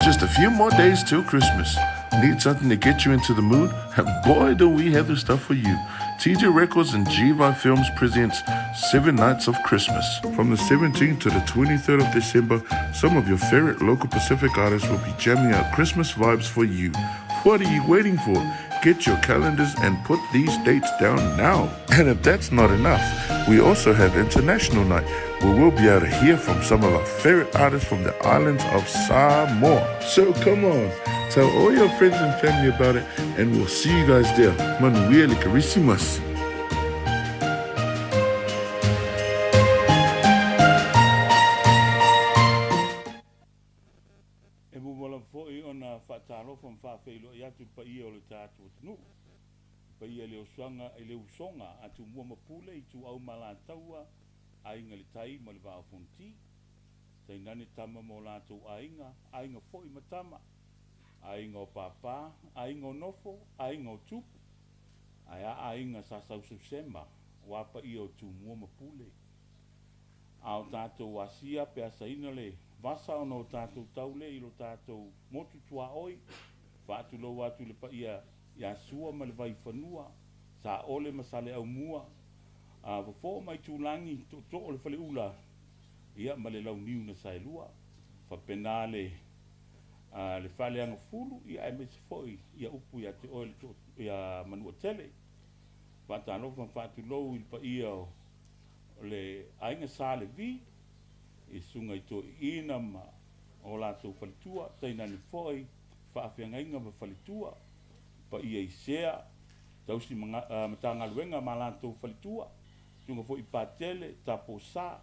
Just a few more days till Christmas. Need something to get you into the mood? Boy, do we have the stuff for you. TJ Records and GVI Films presents Seven Nights of Christmas. From the 17th to the 23rd of December, some of your favorite local Pacific artists will be jamming out Christmas vibes for you. What are you waiting for? Get your calendars and put these dates down now. And if that's not enough, we also have International Night, where we'll be able to hear from some of our favorite artists from the islands of Samoa. So come on, tell all your friends and family about it, and we'll see you guys there. Manuia le Kerisimasi. E muamua lava foi ona faatalofa ma faafeiloai atu i le paia o le tatou atunuu, le paia i le osuaga i le usoga a Tumua ma Pule, Ituau ma Alataua, Aiga i le Tai ma le Vaa o Fonoti, tainane tama ma o latou aiga, aiga foi ma tama, aiga o pāpā, aiga o nofo, aiga o tupu, ae a aiga sa sausausema, aua paia o Tumua ma Pule. A o tatou asia pe asaina le vasa ona o tatou taule i lo tatou motu tuaoi, faatulou atu i le paia ia Sua ma le Vaifanua, Saole ma Saleaaumua, a Fofo ma Aitulagi, Tootoo o le Faleula, ia ma le Launiu na Saelua. Faapena le a le Faaleagafulu, ia aemaise foi ia upu ia te oe le too, ia Manuatele. Faatalofa ma faatulou i le paia o O le aiga Sa Levi, i susuga i toeaiina ma o latou faletua, tainane foi faafeagaiga ma faletua, paia i Sea, tausi Matagaluega ma latou faletua, susuga foi i Patele, Taposa,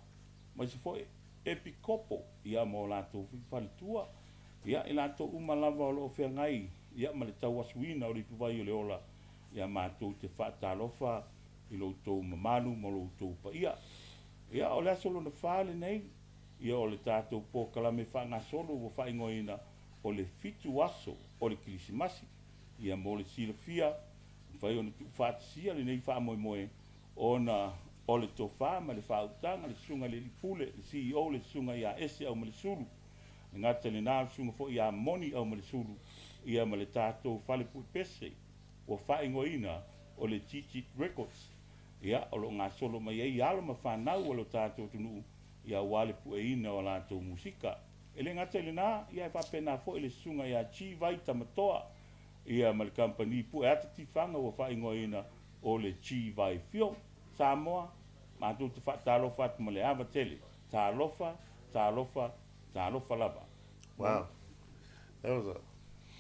aemaise foi Epikopo, ia ma o latou foi faletua, ia i latou uma lava o lo o feagai, ia ma le tauasuina o le ipuvai o le ola, ia matou te faatalofa i lo outou mamalu ma lo outou paia. Ia, o le aso lona fa lenei, ia o le tatou polokalame faagasolo ua faaigoaina o le Fitu Aso o le Kerisimasi. Ia mo le silafia, mafai ona tuufaatasia lenei faamoemoe ona o le tofa ma le faautaga le Susuga i le Alii Pule, le CEO le Susuga ia Ese Aumalesulu, e gata i lena o le Susuga foi ia Moni Aumalesulu, ia ma le tatou Fale Puepese ua faaigoaina o le Gigit Records, ia, o lo o gasolo mai ai alo ma fanau a lo tatou atunuu, ia, aua le pueina o a latou musika. E le gata i lena, ia, e faapena foi le susuga ia Chi Vai Tamatoa, ia, ma le kamupani pue ata tifaga ua faaigoaina o le Chi Vai Film Samoa. Matou te faatalofa atu ma le ava tele. Talofa, talofa, talofa lava. Wow. That was a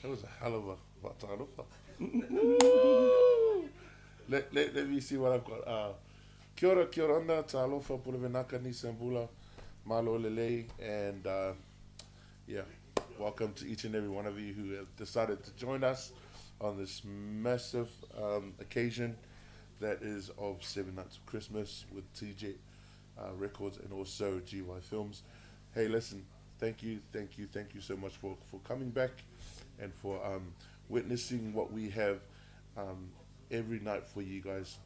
that was a hell of a faatalofa. let, let, let me see what I've got. Uh, kia ora, kia ora ana, talofa, pulevenaka, nisambula, malo lelei, and uh, yeah, welcome to each and every one of you who have decided to join us on this massive um, occasion that is of Seven Nights of Christmas with TJ uh, Records and also GY Films. Hey, listen, thank you, thank you, thank you so much for, for coming back and for um, witnessing what we have um, every night for you guys.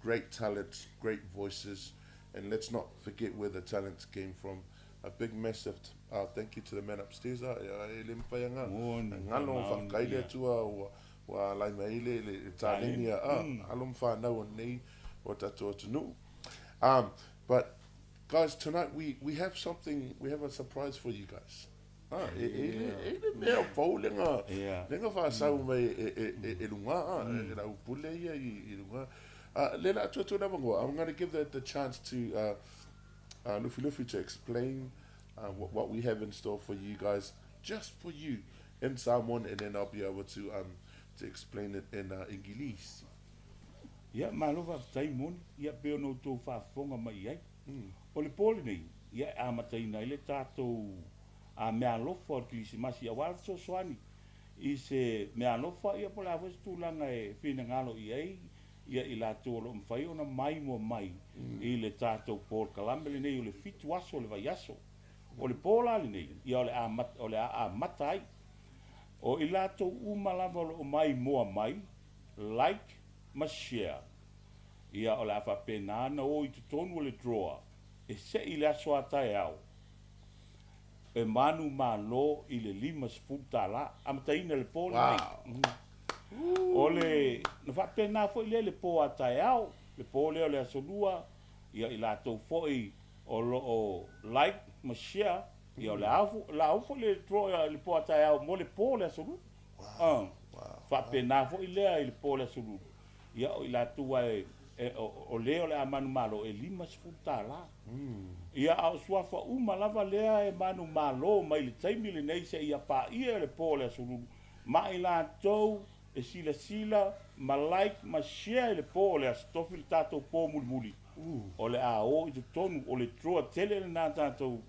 Great talents, great voices, and let's not forget where the talents came from. A big massive uh, thank you to the man upstairs. Uh, e le mawhai anga. Ngalo whakaile atua ua, ua lai mai le le tāleni a mm. alo mwhanau o nei o tātou atunuu. Um, but guys, tonight we, we have something, we have a surprise for you guys. Ah, e, e, e, e le mea fou lenga, lenga whaasau mm. mai e, e, e, e lunga, ah, mm. e lau pule ia i, i lunga. Uh, le la atu atu na I'm going to give the, the chance to uh, uh, Luffy Luffy to explain uh, what, what we have in store for you guys, just for you in Samoan, and then I'll be able to um, to explain it in uh, English. Ia, malo faafetai Moni, ia pei ona outou faafofoga mai i ai. O le po lenei, ia e amataina ai le tatou a meaalofa o le Kerisimasi aua le fesoasoani i se meaalofa, ia po o le a foi se tulaga e finagalo i ai ia i latou o lo o mafai ona maimoa mai i le tatou polokalame lenei o le fitu aso o le vaiaso. O le po la lenei, ia o le amata, o le a amata ai. O i latou uma lava o lo o maimoa mai, like ma share. Ia o le a faapena ona o i totonu o le drawer e sei i le aso a taeao. e manumalo i le $50, amataina i le po lenei. O le, na faapena foi lea i le po a taeao, le po lea o le Aso Lua, ia i latou foi o lo o like ma share, ia o le a o le a oo foi le draw i le po a taeao mo le po o le Aso Lua. Faapena foi lea i le po o le Aso Lulu, ia o i latou lava e o le o le a manumalo e $50. Ia a o suafa uma lava lea e manumalo mai le taimi lenei seia paia le po o le Aso Lulu, ma i latou e silasila ma like ma share i le po o le Aso Tofi le tatou po mulimuli, o le a o i totonu o le draw tele lena tatou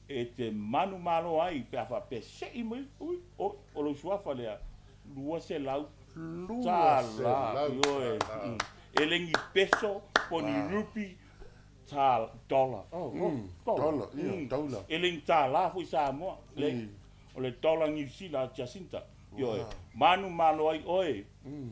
e te manumalo ai pe a faapea sei mai, ui, o lou suafa lea, $200. Ioe. E le ni peso po o ni rupi, dollar. Dollar, ia, dollar. E le ni tālā foi Samoa. Le, o le dollar Niu Sila a Jacinta. Ioe. Manumalo ai oe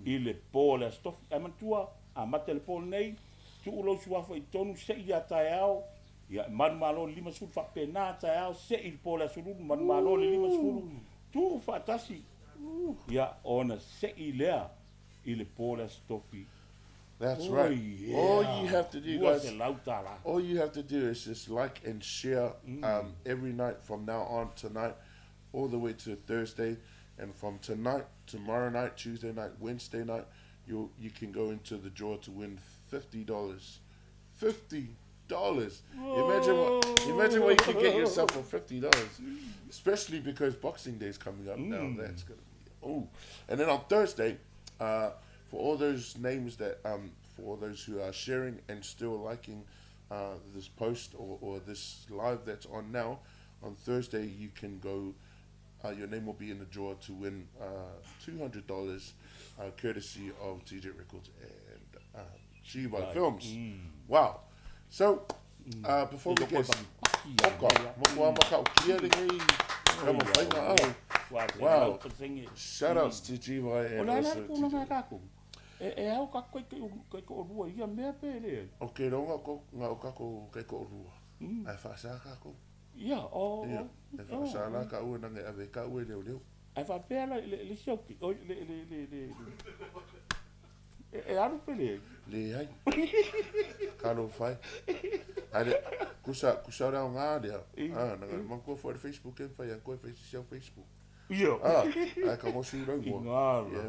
i le po o le Aso Tofi. Ae manatua, amata i le po lenei, tuu lou suafa i totonu seia taeao, ia, manumalo le 50, faapena taeao sei i le po o le Aso Lulu, manumalo le 50, tuu faatasi, ia, ona sei lea i le po o le Aso Tofi. That's right. All you have to do, guys, $200. all you have to do is just like and share every night from now on tonight, all the way to Thursday, and from tonight, tomorrow night, Tuesday night, Wednesday night, you can go into the draw to win $50. $50. Imagine what you can get yourself for $50, especially because Boxing Day is coming up now. That's gonna be oh, and then on Thursday, for all those names that for all those who are sharing and still liking this post or this live that's on now, on Thursday you can go. Your name will be in the draw to win $200, courtesy of TJ Records and G-Vai Films. Wow. So, before we get wow. Shout outs to G-Vai and also TJ. E au ka koe kai ko rua ia mea pe le. O ke ronga ko ngā o kako kai ko rua. Ai whaasa kako. Ia, o. Ia, e whaasa la ka ua nange ave ka ua leo leo. Ai whapea la le siauki, o le le le le e aru pe le. Le ai. Ka lo whai. Haere, kusa rao ngā rea. Ah, nanga mankoa fo Facebook en whai, koe whai sisi au Facebook. Ia. Ah, ai ka ngosi rau mua. I ngā. Yeah,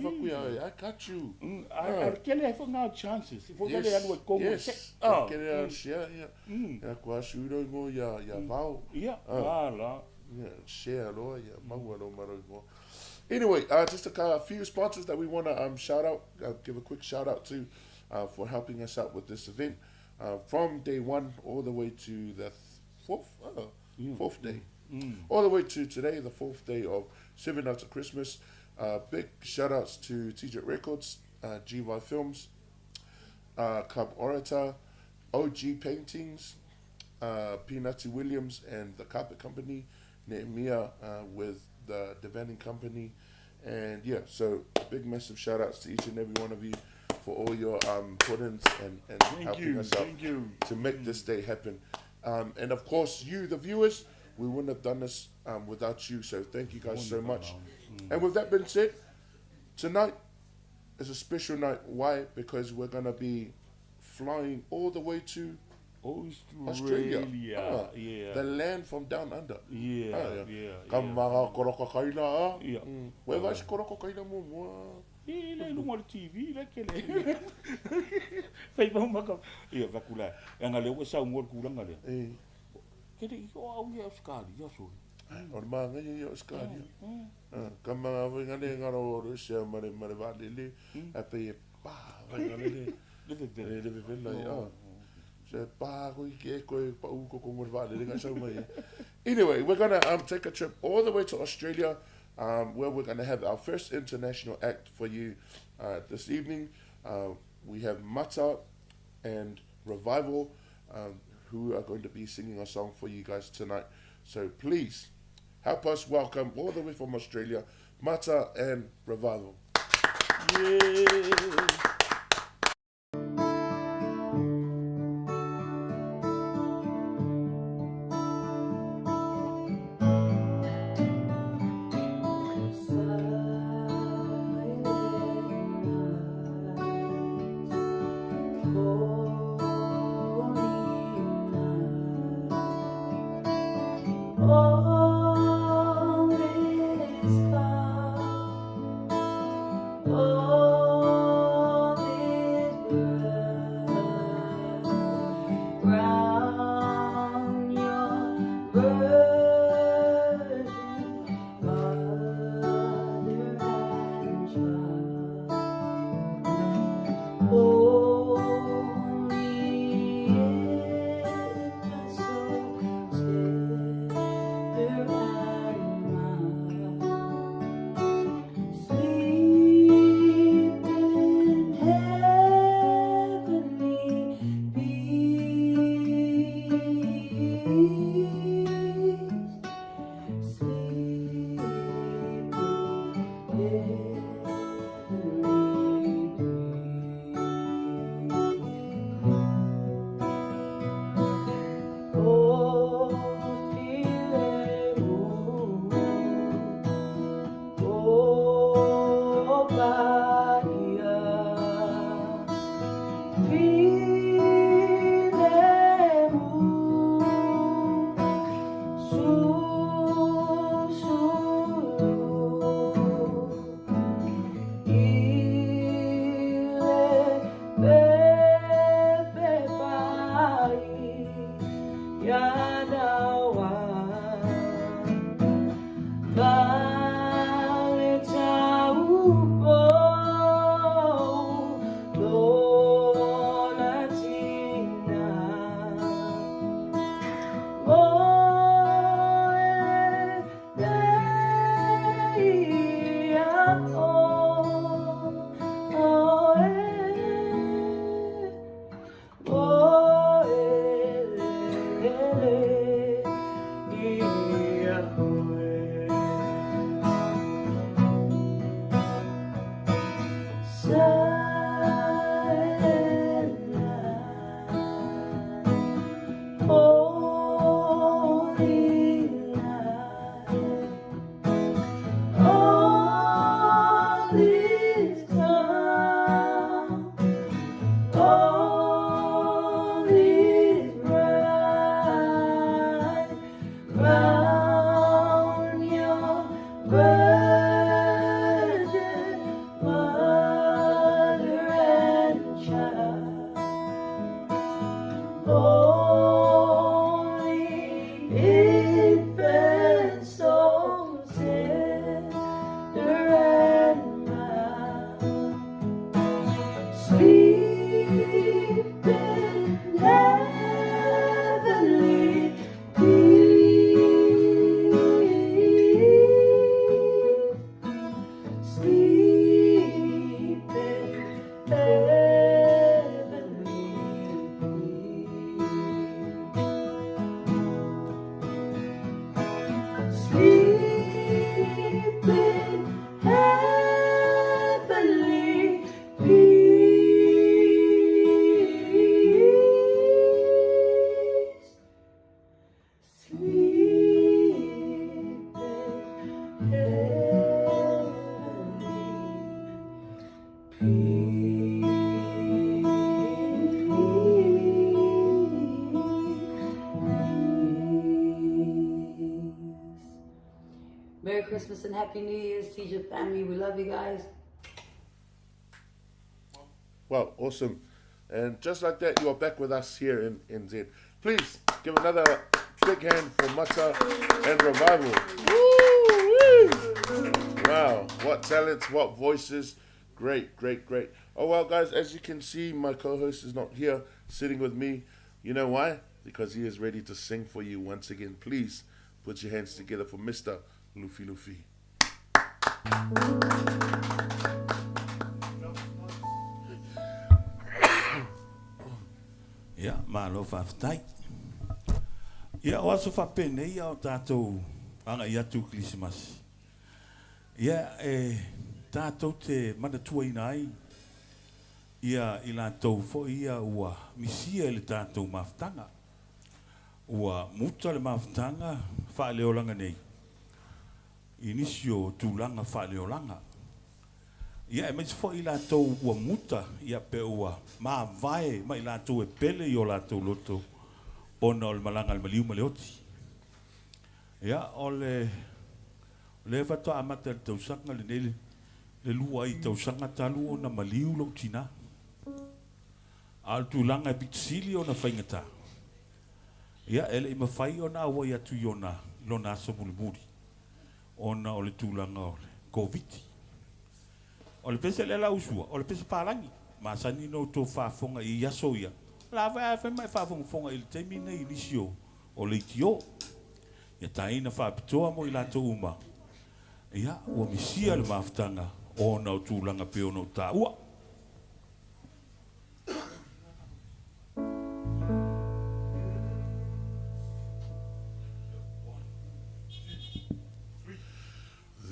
whakuia, I got you. Ai, kele ai ngā chances. Fo kele alu e kongo. Yes. Ah. Kele au share, ia. Ia kua asu rau mua ia vao. Ia, ngā la. Yeah, share loa, ia, maua lo marau mua. Anyway, just a few sponsors that we want to shout out, give a quick shout out to for helping us out with this event from day one all the way to the fourth day. All the way to today, the fourth day of 7 Nights of Christmas. Big shout outs to TJ Records, G-Vai Films, Club Orator, OG Paintings, Peanutty Williams and the Carpet Company, Nehemiah with the Devanning Company. And yeah, so big massive shout outs to each and every one of you for all your put-ins and helping us out to make this day happen. And of course, you, the viewers, we wouldn't have done this without you, so thank you guys so much. And with that being said, tonight is a special night. Why? Because we're going to be flying all the way to Australia. Yeah. The land from down under. Yeah, yeah. Ka maha koroko kaila. Yeah. Where was koroko kaila mo mua? I le lunga o le TV le ke le. Fai mau maka. Ia vakula. Anga le ua sau ngol kulanga le. Eh. Ke le i o au ia Australia so. O le maanga ia Australia. Ka maha venga le ngaro o se mare mare va le le. A pe pa venga le le. Le le vela ia. Se pa ko ke ko pa u ko ko va le le sau mai. Anyway, we're going to take a trip all the way to Australia. Where we're going to have our first international act for you this evening. We have Mata and Revival who are going to be singing a song for you guys tonight. So please help us welcome all the way from Australia, Mata and Revival. Yeah. Silent night, holy night, all is calm, all is bright, round your virgin mother and child. Holy infant, so tender and mild, sleep in heavenly peace. Sleep in heavenly peace. Sleep in heavenly peace. Sleep in heavenly peace. Merry Christmas and Happy New Year's, teacher family. We love you guys. Wow, awesome. And just like that, you are back with us here in NZ. Please give another big hand for Mata and Revival. Woo-wee. Wow, what talents, what voices. Great, great, great. Oh, well, guys, as you can see, my co-host is not here sitting with me. You know why? Because he is ready to sing for you once again. Please put your hands together for Mr. Luffy Luffy. Ia, malo faafetai. Ia, o aso faapenei ia o tatou agai atu i Kerisimasi. Ia, e tatou te manatuaina ai ia i latou foi ia ua misia i le tatou mafutaga. Ua muta le mafutaga faaleolaga nei i nisi o tulaga faaleolaga. Ia, aemaise foi i latou ua muta, ia, pe ua mavae ma i latou e pele i o latou loto ona o le malaga a le maliu ma le oti. Ia, o le lea faatoa amata i le tausaga lenei le, le lua ai tausaga talu ona maliu lou tinā. A o le tulaga e pito sili ona faigata, ia, e le i mafai ona auai atu i ona, lona aso mulimuli ona o le tulaga o le Koviti. O le pese lea la usua, o le pese palagi. Masani ona outou faafofoga i aso ia. O la e fai ma e faafogafoga i le taimi lenei i nisi o, o leitio. Ia taina faapitoa mo i latou uma. Ia, ua misia le mafutaga ona o tulaga pei ona ou taua.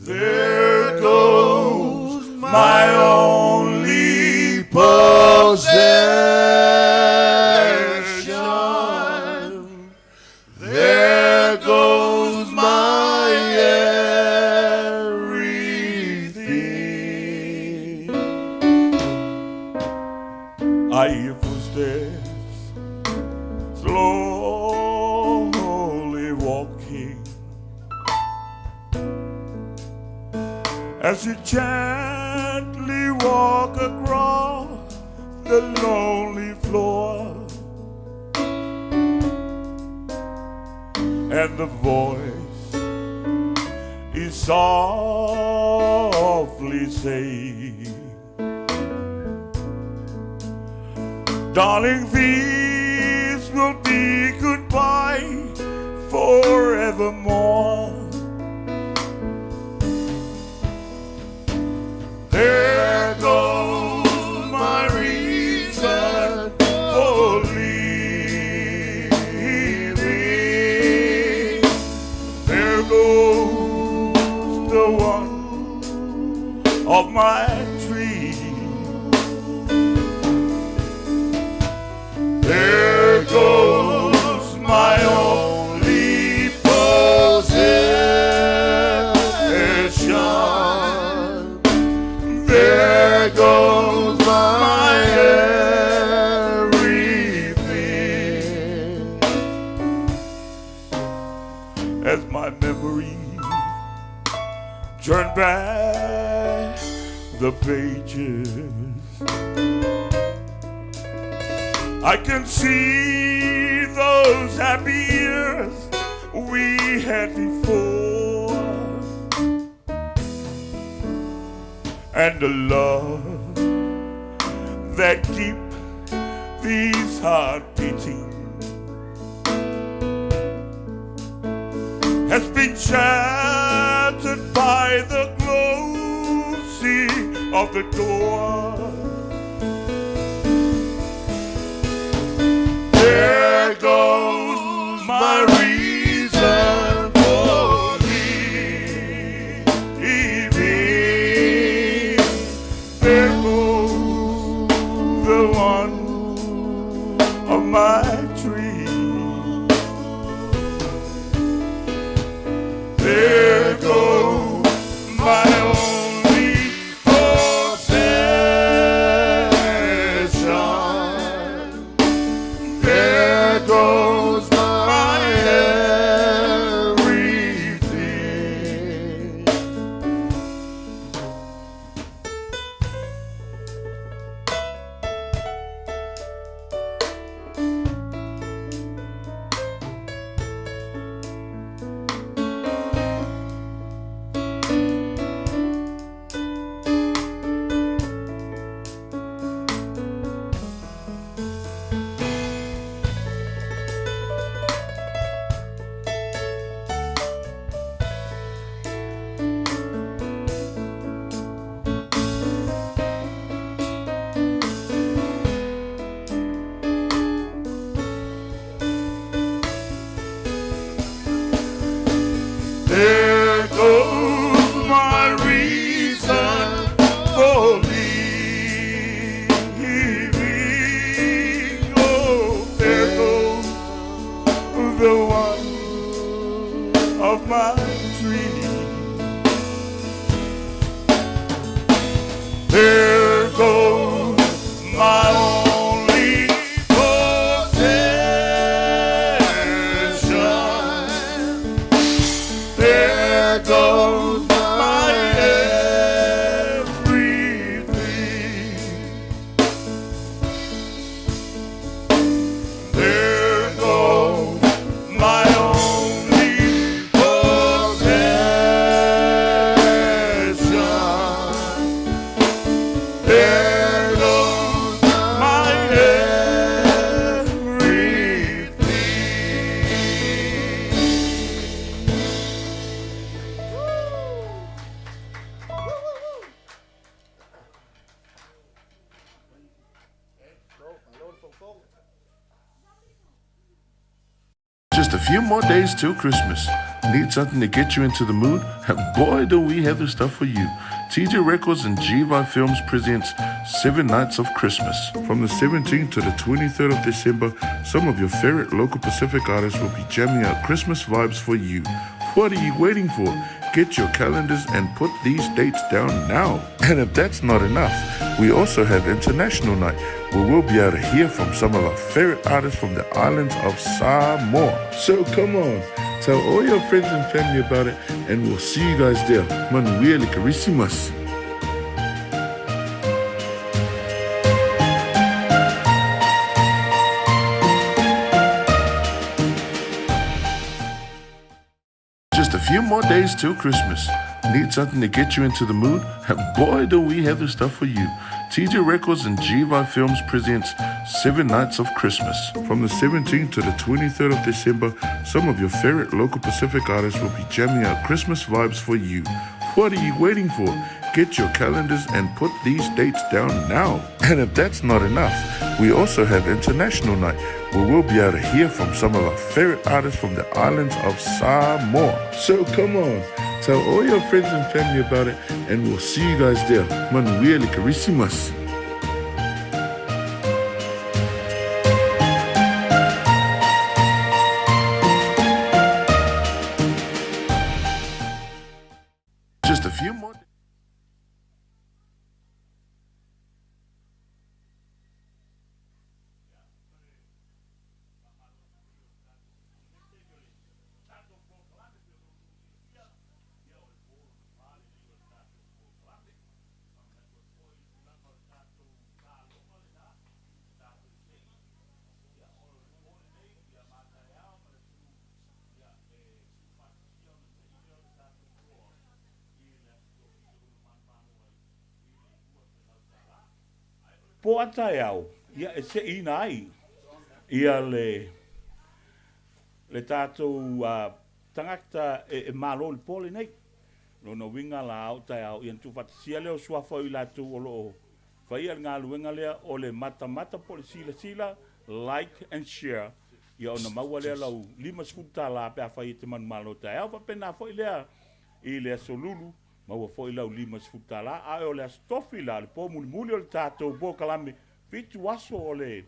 There goes my only possession. There goes my everything. I hear footsteps slowly walking as you gently walk across the lonely floor, and the voice is softly saying, Darling, this will be goodbye forevermore. There goes my reason for living. There goes the one of my dreams. There goes my only possession. There goes my everything. As my memory turned back the pages, I can see those happy years we had before, and the love that keep these heart beating has been shattered by the closing of the door. There goes my reason for living. There goes the one of my tree. There goes my only possession. There goes my everything. There goes my reason for living. Oh, there goes the one of my tree. There goes my only possession. There goes my everything. There goes my only possession. There goes my everything. Just a few more days till Christmas. Need something to get you into the mood? Boy, do we have the stuff for you. TJ Records and GY Films presents 7 Nights of Christmas. From the 17th to the 23rd of December, some of your favorite local Pacific artists will be jamming out Christmas vibes for you. What are you waiting for? Get your calendars and put these dates down now. And if that's not enough, we also have International Night, where we'll be able to hear from some of our favorite artists from the islands of Samoa. So come on, tell all your friends and family about it, and we'll see you guys there. Manuia le Christmas. Just a few more days till Christmas. Need something to get you into the mood? Boy, do we have the stuff for you. TJ Records and GY Films presents 7 Nights of Christmas. From the 17th to the 23rd of December, some of your favorite local Pacific artists will be jamming out Christmas vibes for you. What are you waiting for? Get your calendars and put these dates down now. And if that's not enough, we also have International Night, where we'll be able to hear from some of our favorite artists from the islands of Samoa. So come on, tell all your friends and family about it, and we'll see you guys there. Manuia le Christmas. a few more. Po a taeao, ia e seʻiina ai ia le le tatou tagata e malo i le po lenei. Lona uiga la ao taeao, ia ona tuufaatasia lea o suafa o i latou o lo o faia le galuega lea o le matamata po o le silasila, like and share, ia ona maua lea lau $50 pe afai e te manumalo taeao. Faapena foi lea i le Aso Lulu, maua foi lau $50. Ae o le Aso Tofi la, le po mulimuli o le tatou polokalame, 7 aso o le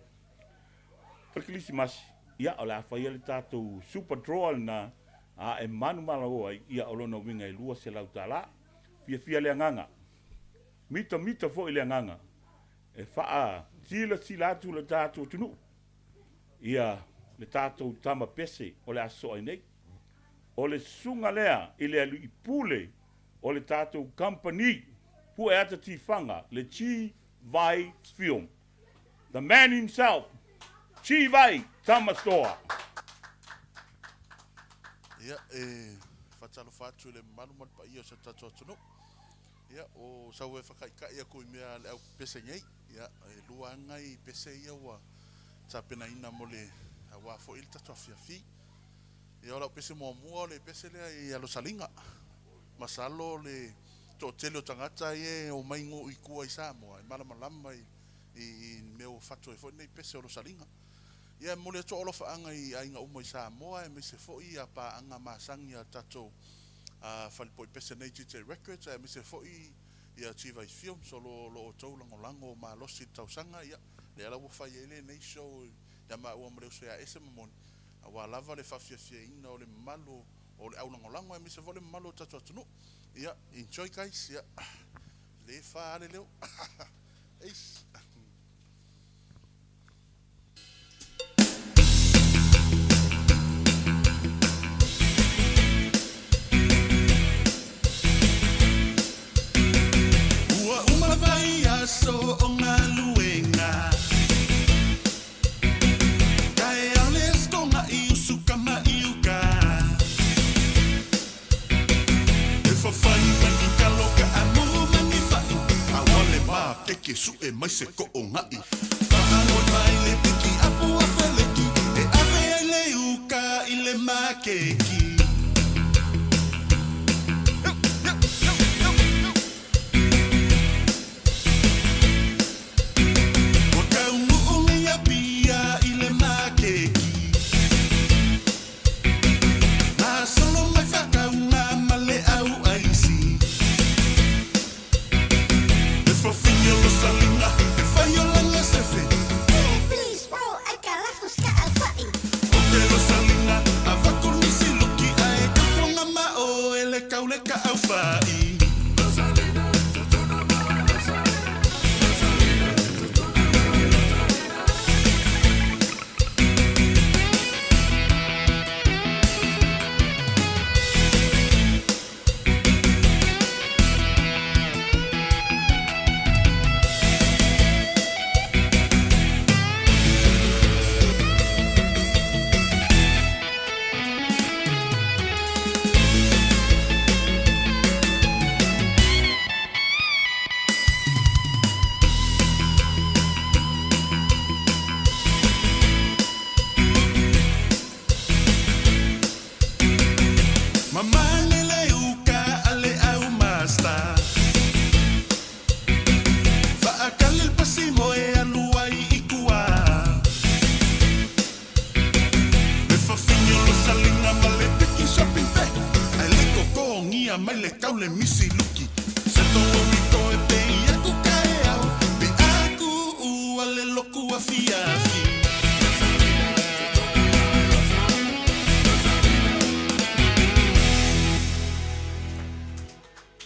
Kerisimasi, ia o le a faia le tatou super draw lena, a e manumalo ai, ia o lona uiga e $200. Fiafia le agaga, mitamita foi le agaga, e faasilasila atu le tatou atunuu, ia le tatou tama pese o le a soa ai nei. O le susuga lea i le alii pule o le tatou kamupani pue ata tifaga, le Chi Vai Film. The man himself, Chi Vai Tamastoa. Ia, e faatalofa atu i le mamalu ma le paia o si o tatou atunuu. Ia, o sau e whakaikai aku i mea le au pese nei. Ia, e lua anga i pese ia ua tapenaina mo le auā foi le tatou afiafi. Ia, o lau pese muamua o le pese lea i Alosaliga. Masalo le toatele o tagata ia e omai i tua i Samoa e malamalama i mea ua fatu ai foi lenei pese o Losaliga. Ia, e momoli atu alofaaga i aiga uma i Samoa aemaise foi ia paaga masani a tatou falepoi pese nei GJ Records aemaise foi ia Chivai Films o lo outou lagolago malosi i le tausaga. Ia, lea la ua fai ai lenei show ia maua ma le uso ia Ese Mamoni auā lava le faafiafiaina o le mamalu o le aulagolago aemaise foi le mamalu o tatou atunuu. Ia, enjoy guys. Ia, le fa ale leo. Eish. Ua uma lava i aso o galuega. Taeao le stonga i usuka ma i uka. E fafai mai ni kalo ka amu ma ni fa'i. Aua le makeke su'e mai se ko'oga'i. Fa'aloi mai le piki apu a feleki. E ave ai le uka i le makeki. Ua kaunu'u nei Apia i le makeki. Gasolo mai faakauga ma le au aisi. Le fafine o Losaliga e fai o lana sefe. Please, bro, ai ka lafu ska alfa'i. O ke Losaliga avatu nisi luki ae kafoga ma o e le kau le ka'au fa'i. Mamane le uka a le au master. Faakali le pasimo e alu ai i tua. Le fafine o Losaliga ma le piki shopping bag. Ae le kokogia mai le kau le misi luki. Se tou e pei aku kaeao. Pe aku ua le loku afiafi.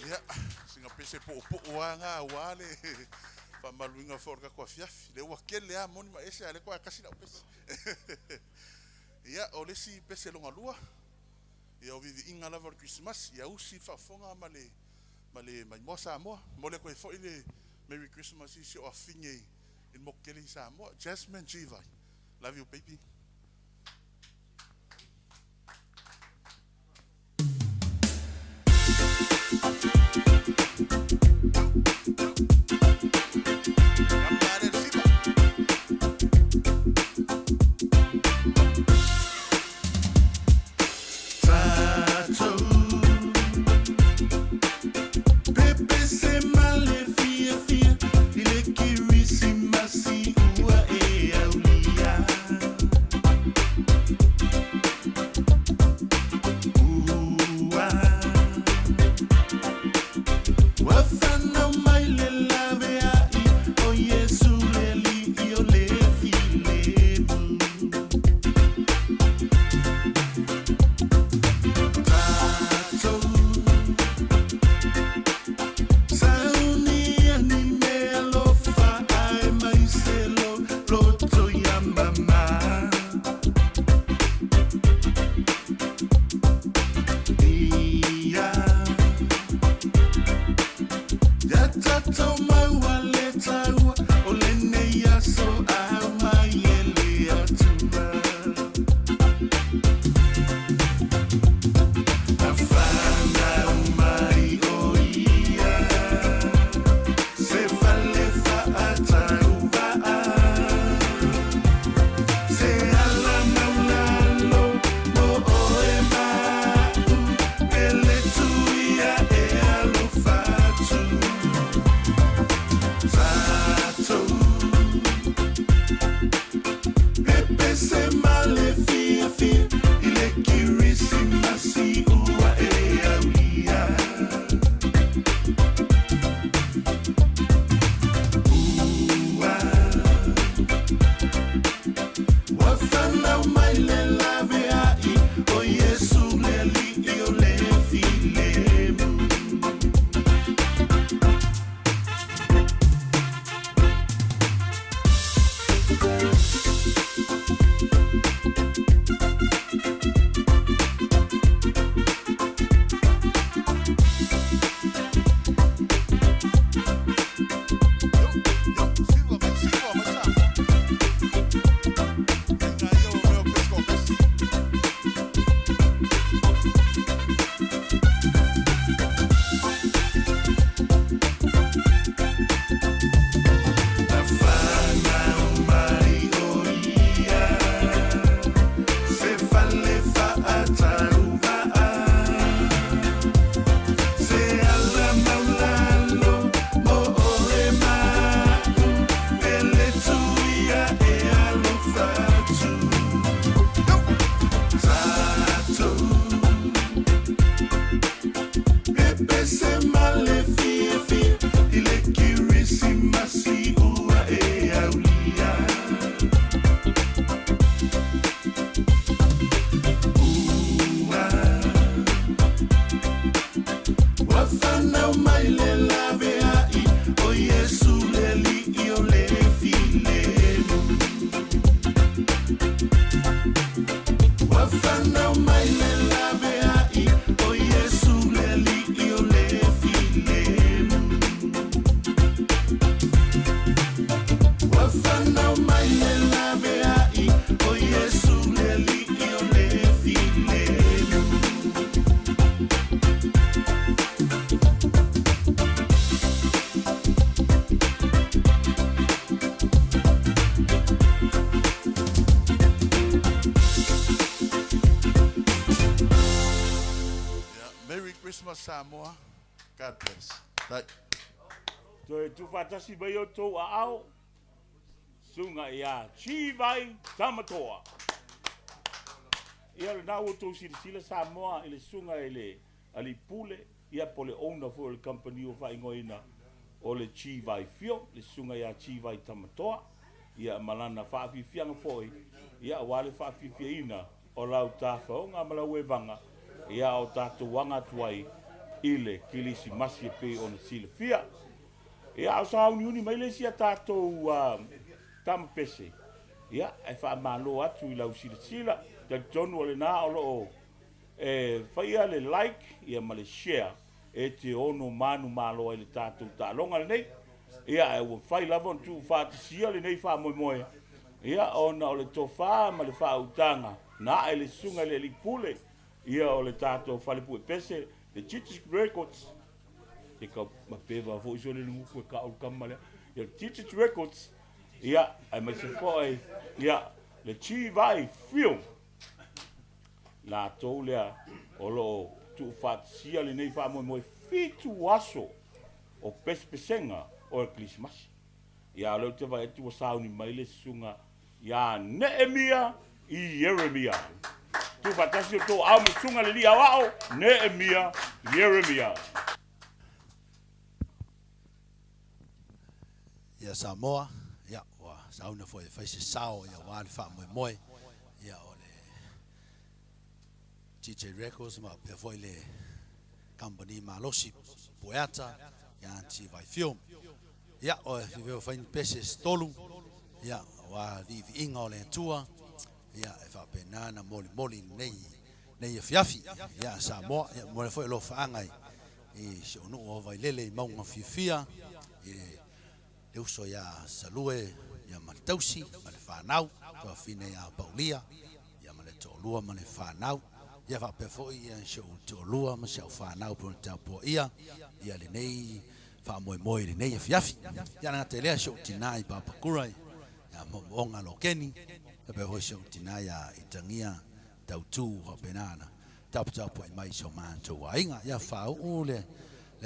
Ia. Pese puupuu lava na aua le faamaluina foi o le tatou afiafi. Lea ua tele lava moni ma ese, a o lea toe tasi lau pese. Ia, o le isi pese lona lua, ia o viviiga lava o le Kerisimasi, ia usi le faafofoga ma le ma le maimoa Samoa. Momoli atu ai foi le Merry Christmas i si ou afafine i le motu tele i Samoa. Jasmine Givai, love you baby. Christmas Samoa. God bless. Bye. Toe tuufaatasi mai outou aao, susuga ia Chivai Tamatoa. Ia lena ua outou silasila Samoa i le susuga i le Alii Pule, ia po o le owner foi o le kamupani ua faaigoaina o le Chivai Fio, le susuga ia Chivai Tamatoa, ia ma lana faafiafiaga foi, ia aua le faafiafiaina o lau tafaoga ma lau evaga, ia o tatou aga atu ai i le Kilisimasi e pei ona silafia. Ia, a o sauniuni mai le isi a tatou tama pese, ia, e faamalo atu i lau silasila. Talitonu o lena o lo o e faia le like ia ma le share e te ono manumalo ai le tatou taaloga lenei. Ia, ae ua mafai lava ona tuufaatasia lenei faamoemoe, ia, ona o le tofa ma le faautaga na ae le susuga i le Alii Pule, ia, o le tatou fale puepese, le Chichis Records, e ka mapeva foi so le nguku e ka o kama lea. Ia, Chichis Records, ia, aemaise foi, ia, le Chivai Film, latou lea o lo o tuufaatasia lenei faamoemoe 7 aso o pesepesega o le Kerisimasi. Ia, o lea ou te vaai atu ua sauni mai le susuga ia Neemia Ieremia. Tuufaatasi o tou aao ma susuga le Alii Aoao, Neemia Ieremia. Ia Samoa, ia ua sauna foi e fai se sao ia aua le faamoemoe ia o le TJ Records ma faapea foi le kamupani malosi Pueata ia Aunty Vai Film. Ia o e fia fai ni pese se tolu ia aua viiviiga o le Atua ia e faapena ona molimoli i lenei afiafi ia Samoa. Ia momoli foi alofaaga i si ou nuu o Vailele i Mauga Fiafia i le uso ia Salue ia ma le tausi ma le fanau, tuafafine ia Paulia ia ma le toalua ma le fanau, ia faapea foi ia si ou toalua ma si au fanau pei ona tapuaia ia lenei faamoemoe i lenei afiafi. Ia le gata i lea si ou tina i Papakura ia Moomooga Lokeni, faapea foi si ou tina ia Itagia Tautu faapena ona taputapuai mai i so matou aiga. Ia faauu le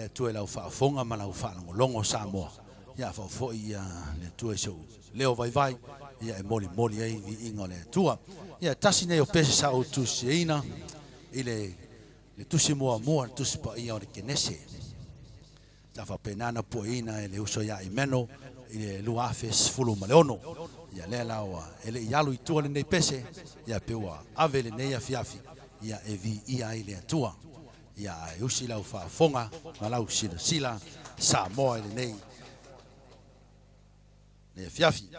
Atua i lau faafofoga ma lau faalogologo Samoa. Ia faafoi ia le Atua i sou leo vaivai ia e molimoli ai viiga o le Atua. Ia tasi nei o pese sa ou tusiaina i le le tusi muamua le tusi paia o le Kenese. Sa faapena ona pueina e le uso ia Imeno i le 2016. Ia lea la ua e le i alu i tua lenei pese, ia pe ua ave lenei afiafi ia e viia ai le Atua. Ia ae usi lau faafofoga ma lau silasila Samoa i lenei afiafi.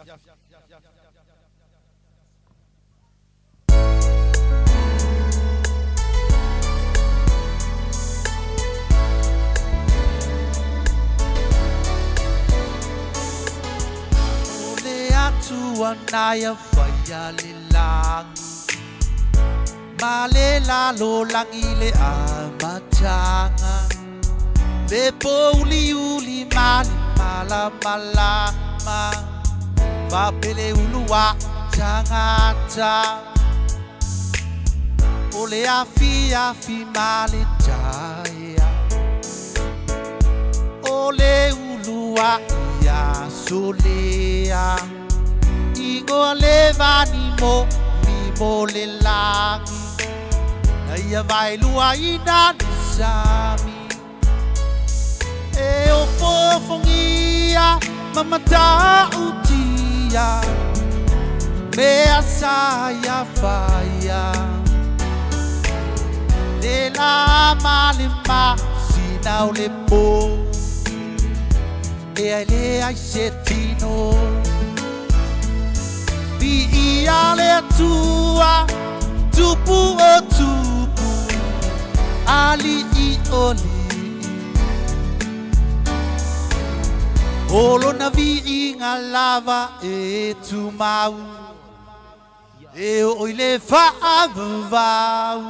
O le Atua na ia faia le lagi Ma le lalolagi le amataga Le pouliuli ma le malamalama Fapele uluaʻi tagata O le afiafi ma le taeao O le uluaʻi aso lea Igoa le vani mo mi mo le lagi Na ia vaeluaina le sami E ofoofogia ma matautia Mea sa ia faia Le la ma le masina o le po E ai leai se tino Viia le Atua Tupu o tupu Aliʻi o aliʻi O lona viiga lava e tumau E oo i le faavavau.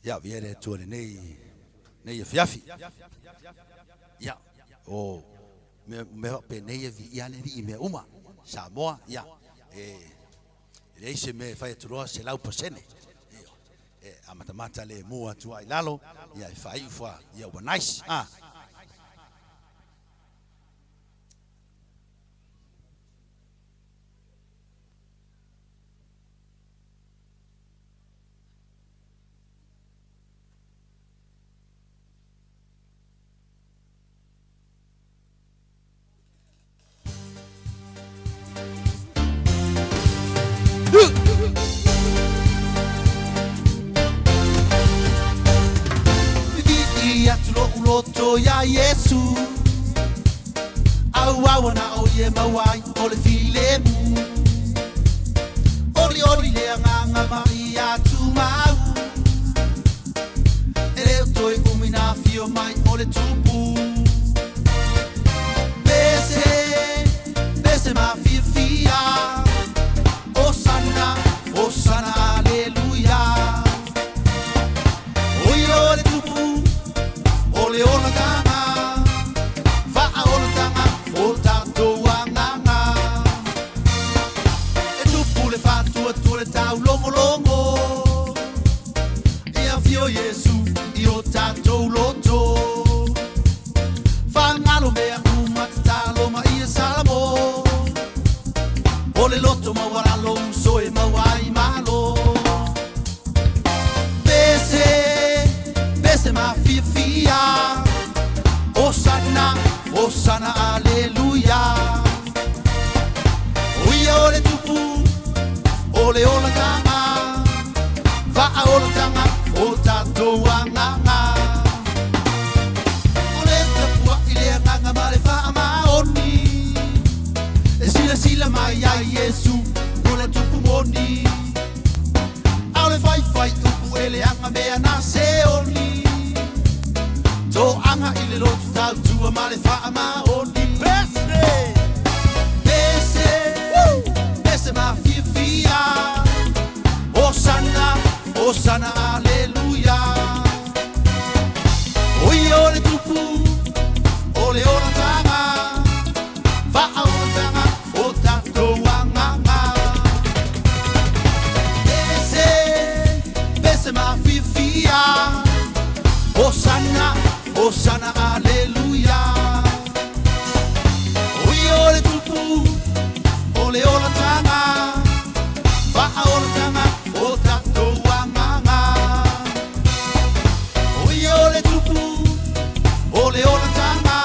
Ia, viia le Atua i lenei, lenei afiafi. Ia, o mea, mea faapenei e viia le Alii i mea uma. Samoa, ia, e... E leai se mea e fai atu loa 100%. Ioe. E amatamata lemu atu lava i lalo, ia e faaiu fa, ia ua nice. Ah. Vivii atu lo'u loto iā Iesu, Auau ana o ia e maua ai o le filemu. Olioli le agaga ma ia tumau, E le o toe umi na afio mai o le Tupu. Pese, pese mafiafia, Hosana, Hosana, Aleluia. O ia o le Tupu o le olataga, Faaolataga o tatou agaga. E tupu le faatuatua le taulogologo, Ia afio Iesu i o tatou loto. Faagalo mea uma tatalo ma ia Salamo, O le loto maualalo uso e maua ai malo. Pese, pese mafiafia, Hosana, Hosana, Aleluia. O ia o le Tupu o le olataga, Faaolataga o tatou agaga. O le tapuai le agaga ma le faamaoni, E silasila mai ai Iesu o le Tupu moni. A o le faifai upu e leaga mea na seoni, Toaga i le loto tautua ma le faamaoni. Pese, pese, pese mafiafia, Hosana, Hosana, Aleluia. O ia o le Tupu o le olataga, Faaolataga o tatou agaga. Pese, pese mafiafia, Hosana, Hosana, Aleluia. O ia o le Tupu o le olataga, Faaolataga o tatou agaga. O ia o le Tupu o le olataga,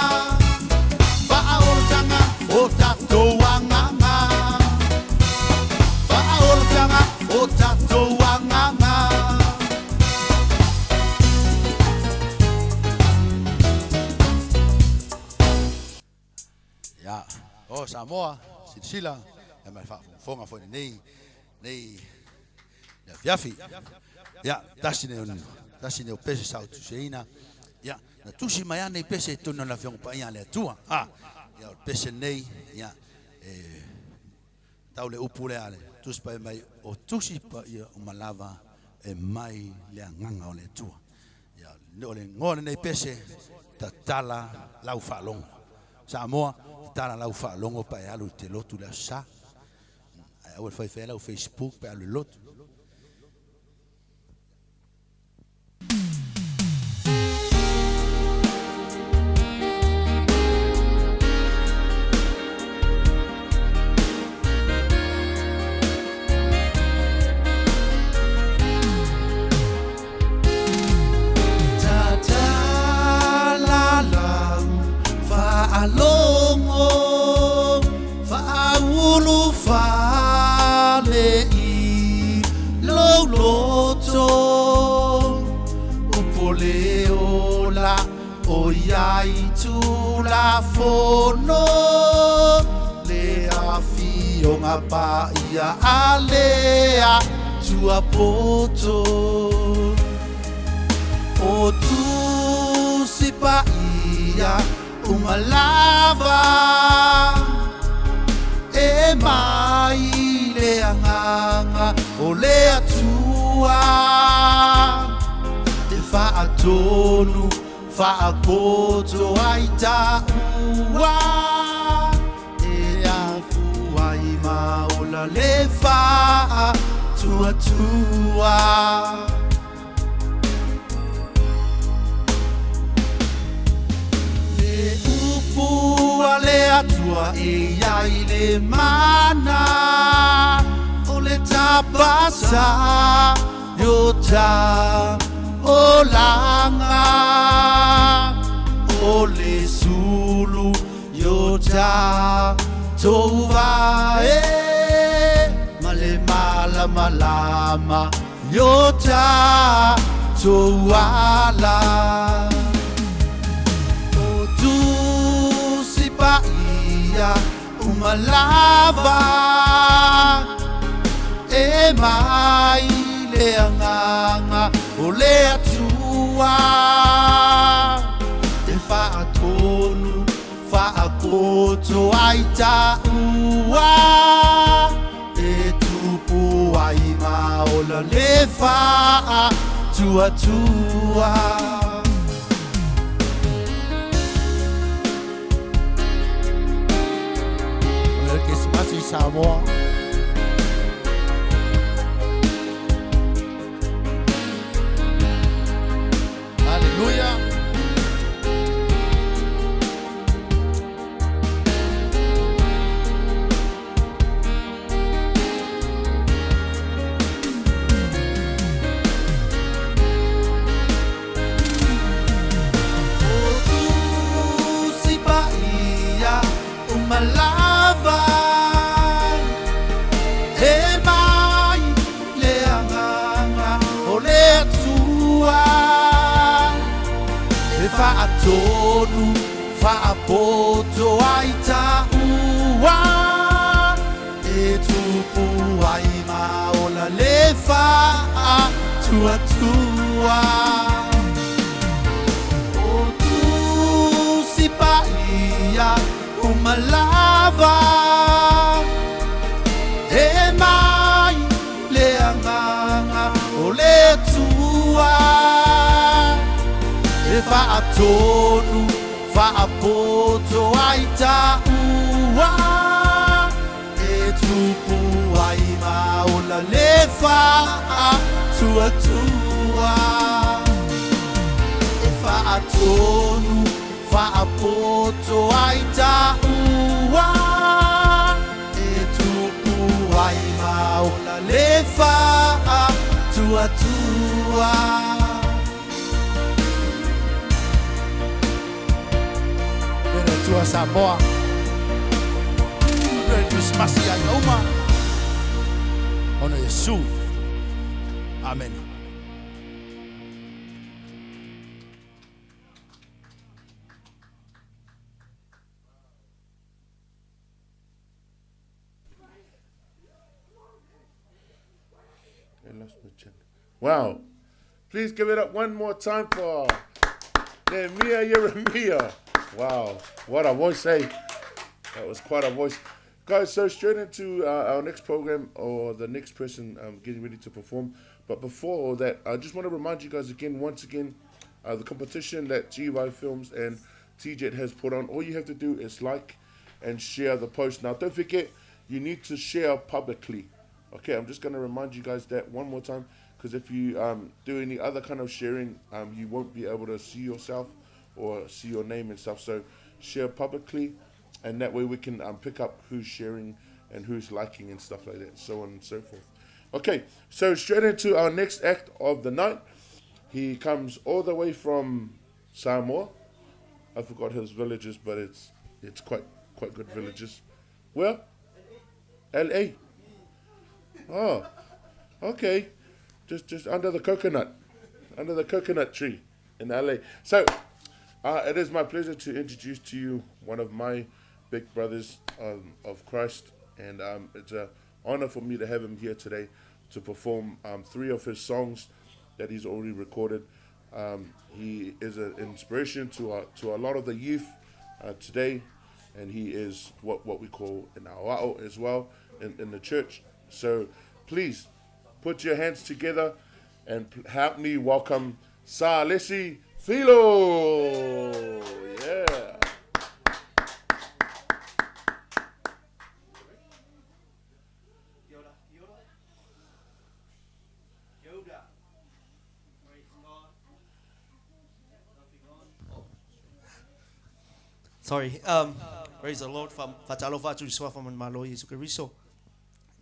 Faaolataga o tatou agaga. Faaolataga o tatou agaga. Ia, o Samoa, silasila, ia ma le faafogafoga foi lenei, nei le afiafi. Ia, tasi nei o, tasi nei o pese sa ou tusiaina. Ia, na tusi mai lava nei pese i totonu o le Afioga Paia a le Atua. A, ia o le pese lenei, ia, e tau le upu lea a le Tusi Paia mai, o Tusi Paia uma lava e mai le Agaga o le Atua. Ia, o le igoa o lenei pese, Tatala Lau Faalogo. Samoa, tatala lau faalogo pa e alu i te lotu le Aso Sa. Ae aua le faifai lau Facebook pe alu i le lotu. Tatala lau faalogo, Faaulu fale i lou loto, Upu le ola ʻOiai Tulafono, Le Afioga Paia a le Atua poto. O Tusi Paia uma lava, E mai le Agaga o le Atua, Te faatonu faakoto ai taua, E afu ai ma ola. ola le faatuatua. Le upu a le Atua e i ai le mana o le tapasa i o ta olaga, o le sulu i o tatou vae ma le malamalama i o tatou ala. O Tusi Paia uma lava e mai le Agaga o le Atua e faatonu faapoto ai taua e tupu ai ma ola le faatuatua. O le Kerisimasi i Samoa. Hallelujah. O Tusi Paia uma lava e mai le Agaga o le Atua e faatonu faapoto ai taua e tupu ai ma ola le faatuatua. O Tusi Paia uma lava e mai le Agaga o le Atua e faatonu faapoto ai taua e tupu ai ma ola le faatuatua e faatonu faapoto ai taua e tupu ai ma ola le faatuatua. Pere Atua Samoa. Merry Christmas ia aiga uma. Ona Iesu. Amen. I lost my chin. Wow. Please give it up one more time for Nehemia Ieremia. Wow. What a voice, eh? That was quite a voice. Guys, so straight into our next program or the next person getting ready to perform. But before all that, I just want to remind you guys again, once again, the competition that GY Films and TJet has put on. All you have to do is like and share the post. Now, don't forget, you need to share publicly. Okay, I'm just going to remind you guys that one more time, because if you do any other kind of sharing, you won't be able to see yourself or see your name and stuff. So share publicly, and that way we can pick up who's sharing and who's liking and stuff like that, so on and so forth. Okay, so straight into our next act of the night. He comes all the way from Samoa. I forgot his villages, but it's quite good villages. Where? LA. Oh, okay. Just under the coconut tree in LA. So, it is my pleasure to introduce to you one of my big brothers of Christ, and it's an honor for me to have him here today to perform 3 of his songs that he's already recorded. He is an inspiration to a lot of the youth today, and he is what we call an auao as well in the church. So please put your hands together and help me welcome Salesi Filo. Yeah. Sorry. Um, praise the Lord. Faatalofa atu i le Suafa ma le Malo Iesu Keriso.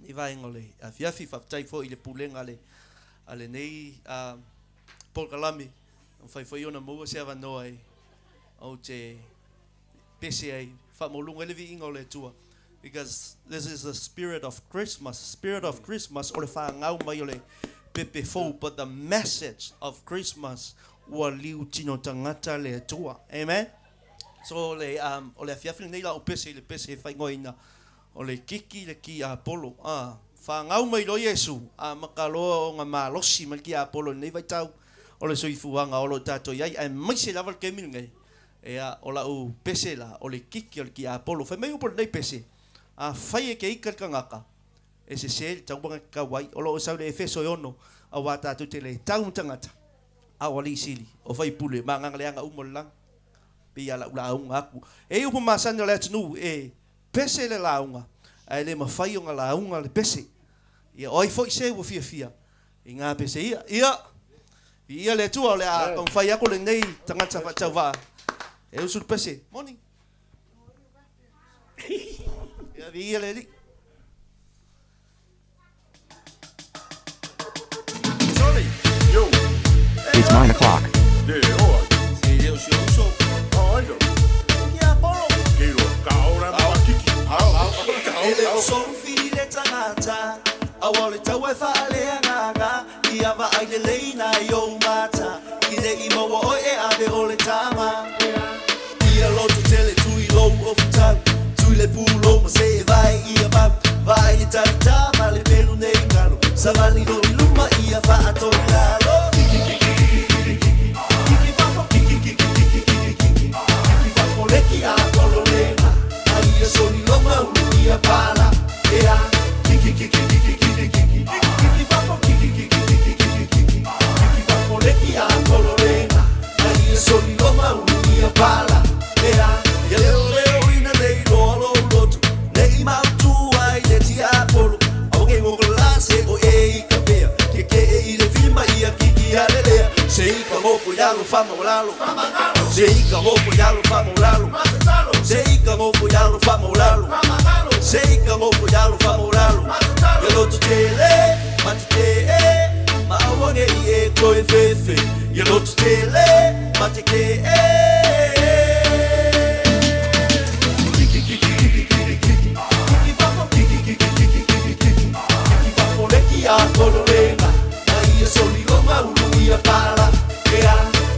Nei vaega o le afiafi, faafetai foi i le pulega a le, a lenei uh, polokalame. Mafai foi ona maua se avanoa e ou te pese ai, faamaualuga ai le viiga o le Atua. Because this is the spirit of Christmas. Spirit of Christmas o le fanau mai o le pepe fou. But the message of Christmas ua liu tino tagata le Atua. Amen. So le, um, o le afiafi lenei la o pese i le pese e faaigoaina o le kiki le ki Apolo. Ah, fanau mai loa Iesu, a maka loa ona malosi mai le ki Apolo i lenei vaitau o le soifuaga o lo o tatou i ai, aemaise lava le taimi lenei. Ea, o lau pese la, o le kiki o le ki Apolo. Fai mai upu o lenei pese, Afai e ke ika le tagata, e sese le taumaga ke kau ai. O lo o sau i le Efeso e ono, auā tātou te le tau ma tagata, a o alii sili, o faipule, ma agaga leaga uma o le lagi. Pei a lau lauga aku. E i upu masani o le atunuu, e pese le lauga, ae le mafai ona lauga le pese. Ia, o ai foi se ua fiafia i ngā pese ia? Ia, viia le Atua, o le a taumafai aku lenei tagata faatauvaa e usu le pese. Moni? Ia, viia le Alii. Sorry. Yo. It's 9 o'clock. Yeah, all right. Se le o si o uso. Oh, I know. Ki a polo. Ke roa. Ka ora ma kiki. Ka E le ora. o sofi le tagata, aua o le taua e faaleagaga, ia vaai lelei nai ou mata, i le i maua oe e ave o le tama. Ia loto tele tui lou ofutau, tui le pulou ma see vae ia mau, vaai le talita ma le pelu nei galo, savali lo i luma ia faato i lalo. Kiki kiki kiki kiki kiki, kiki fafo kiki kiki kiki kiki kiki, kiki fafo le ki a kololega, a ia soli loma ulu ia pala, ea. Kiki kiki kiki kiki kiki, kiki fafo kiki kiki kiki kiki kiki, kiki fafo le ki a kololega, a ia soli loma ulu ia pala, ea. Ia leo leo ina nei loa lou loto, nei mautu ai le tiapolo, aua nei ngokola se o e i ka pea, ke ke e i le filima ia kiki a lelea, se i ka ngofo i alo famaulalo, se i ka ngofo i alo famaulalo, se i ka ngofo i alo famaulalo, se i ka ngofo i alo famaulalo, ia loto tele, ma te te e, ma aua nei e toe fefe, ia loto tele, ma te ke e. Kiki kiki kiki kiki kiki, kiki fafo kiki kiki kiki kiki kiki, kiki fafo le ki a kololega, a ia soli loma ulu ia pala, ea.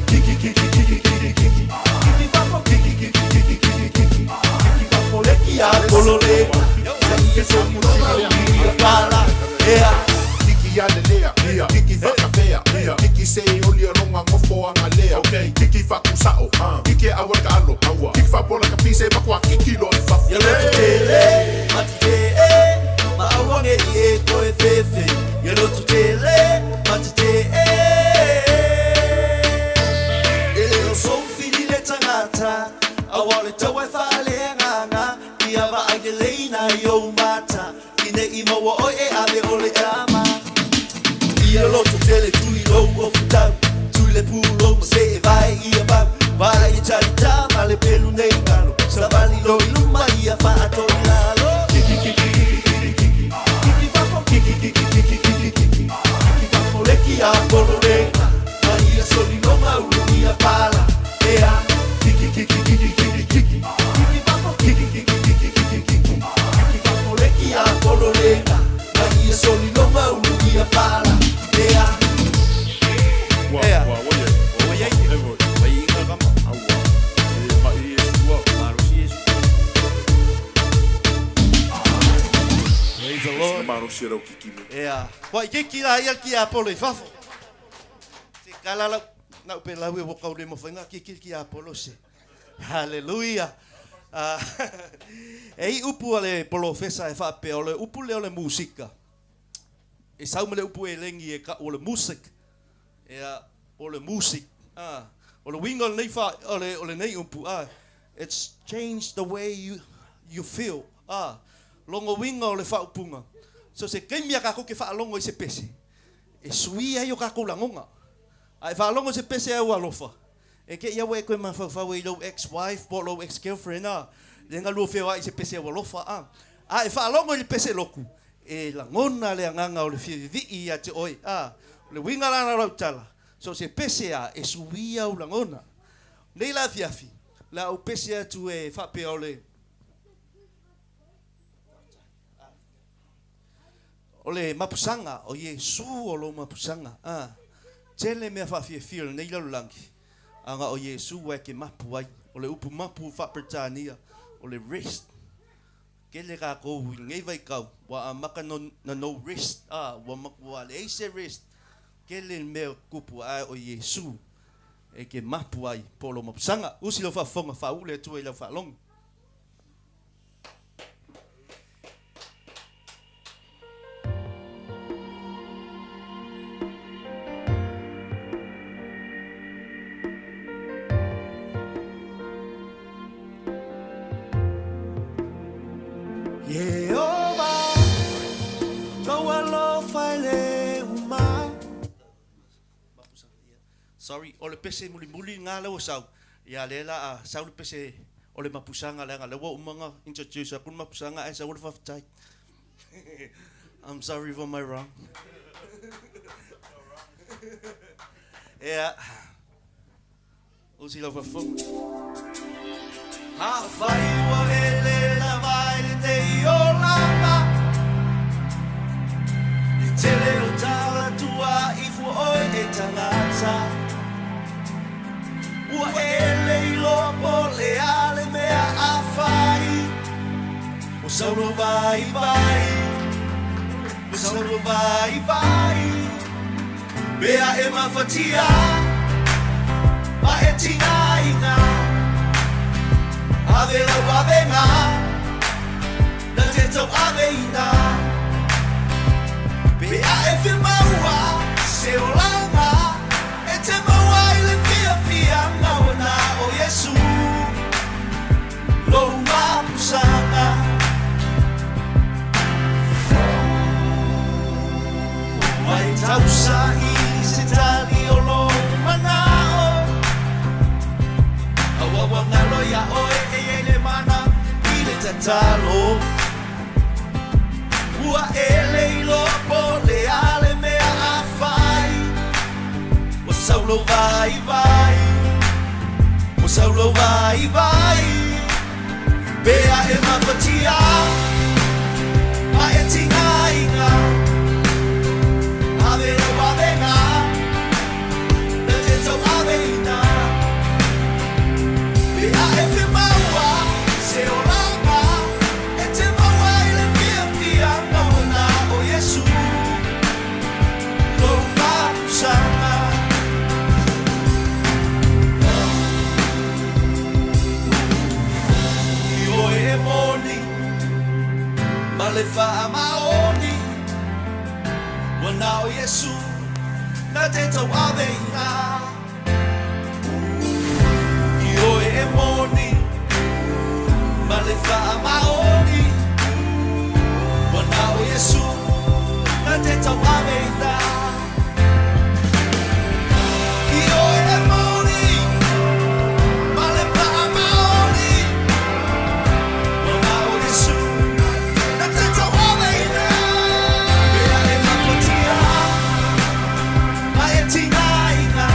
Kiki kiki kiki kiki kiki, kiki fafo kiki kiki kiki kiki kiki, kiki fafo le ki a kololega, a ia soli loma ulu ia pala, ea. Kiki a lelea, kiki whakawhea, kiki se oli a ronga ngofo a ngalea, kiki whakusao, kiki e aua le ka alo, kiki whapola ka pise makua kiki loa i fafo. Ia loto tele, ma te te e, ma aua nei e toe fefe. Ia loto tele, ma te te e. E le o sou fili le tagata, aua o le taua e faaleagaga, ia vaai lelei nai ou mata, i nei maua oe e ave o le tama. Ia loto tele tui lou ofutau, tui le pulou ma see vae ia mau, vaai le talita ma le pelu nei galo, savali lo i luma ia faato i lalo. Kiki kiki kiki kiki kiki, kiki fafo kiki kiki kiki kiki kiki, kiki fafo le ki a kololega, a ia soli loma ulu ia pala, ea. Kiki kiki kiki kiki kiki, kiki fafo kiki kiki kiki kiki kiki, kiki fafo le ki a kololega, a ia soli loma ulu ia pala, ea. Wa Ea. wa wa ye. Ua iai. E voi. Ua iiga kama. Aua. E ma i e sua. Malosi Iesu. Praise the Lord. Malosi rau kiki me. Ea. Wai kiki la ia ki Apolo i fafo. Se kalala na upe lau e waka ule mawhainga ki ki Apolo se. Hallelujah. Ah, e i upu a le polofesa e whaapea o le upu lea o le musika. E sau ma le upu e lengi e ka o le music. Ea, o le music. Ah, o le winga o lenei wha, o le nei upu. Ah, it's changed the way you feel. Ah, longo winga o le whaupunga. So se keimi a kako ke whaalongo i se pese. E sui ai o kako langonga. A e whaalongo se pese au alofa. E te i a ua e toe mafaufau ai i lou ex-wife po o lou ex-girlfriend a, le galue feoai i se pese aualofa a. A e faalogo i le pese lotu, e lagona le agaga o le fia vivii ia te oe a. O le uiga lana o lau tala, so o se pese a e suia ou lagona. Nei la afiafi, o le a ou pese atu e faapea o le. O le mapusaga, o Iesu o lou mapusaga. A, tele mea faafiafia o lenei lalolagi, aga o Iesu ua e ke mapu ai. O le upu mapu faa-Peretania, o le rest. Tele tatou i lenei vaitau, ua amata na no rest, a, ua matua leai se rest. Tele le mea tupu ae o Iesu e ke mapu ai po o lou mapusaga. Usi lau faafofoga, faauu le Atua i lau faalogo. Ieova, lou alofa e le uma. Sorry, o le pese mulimuli lena lea ua sau, ia lea la a sau le pese o le mapusaga leaga lea ua uma ona introduce atu le mapusaga ae sau le faafetai. I'm sorry for my wrong. Ea, usi lau faafofoga. Afai ua e le lava i lenei olaga, Le tele o tala tua i fua oe e tagata, Ua e le iloa po o le a le mea a fai, Ua sau lou vaivai, ua sau lou vaivai, Pe a e mafatia ma e tigaina, Ave lau avega na te tauaveina. Pe a e fia maua se olaga e te maua i le fiafiaga ua na o Iesu lou mapusaga. Ua e tausaili se tali o lou manao, A ua ua galo iā oe e iai le mana i le tatalo. Ua e le iloa po o le a le mea a fai, Ua sau lou vaivai, ua sau lou vaivai. Pe a e mafatia ma e tigaina, Ave lau avega na te tauaveina. Pe a e fia maua se olaga e te maua i le fiafiaga ua na o Iesu lou mapusaga. I oe e moni ma le faamaoni, Ua na o Iesu na te tauave i ngā. I oe e moni ma le faamaoni, Ua na o Iesu na te tauave i ngā. I oe e moni ma le faamaoni, Ua na o Iesu na te tauave i ngā. Pea e mafatia ma e tigaina,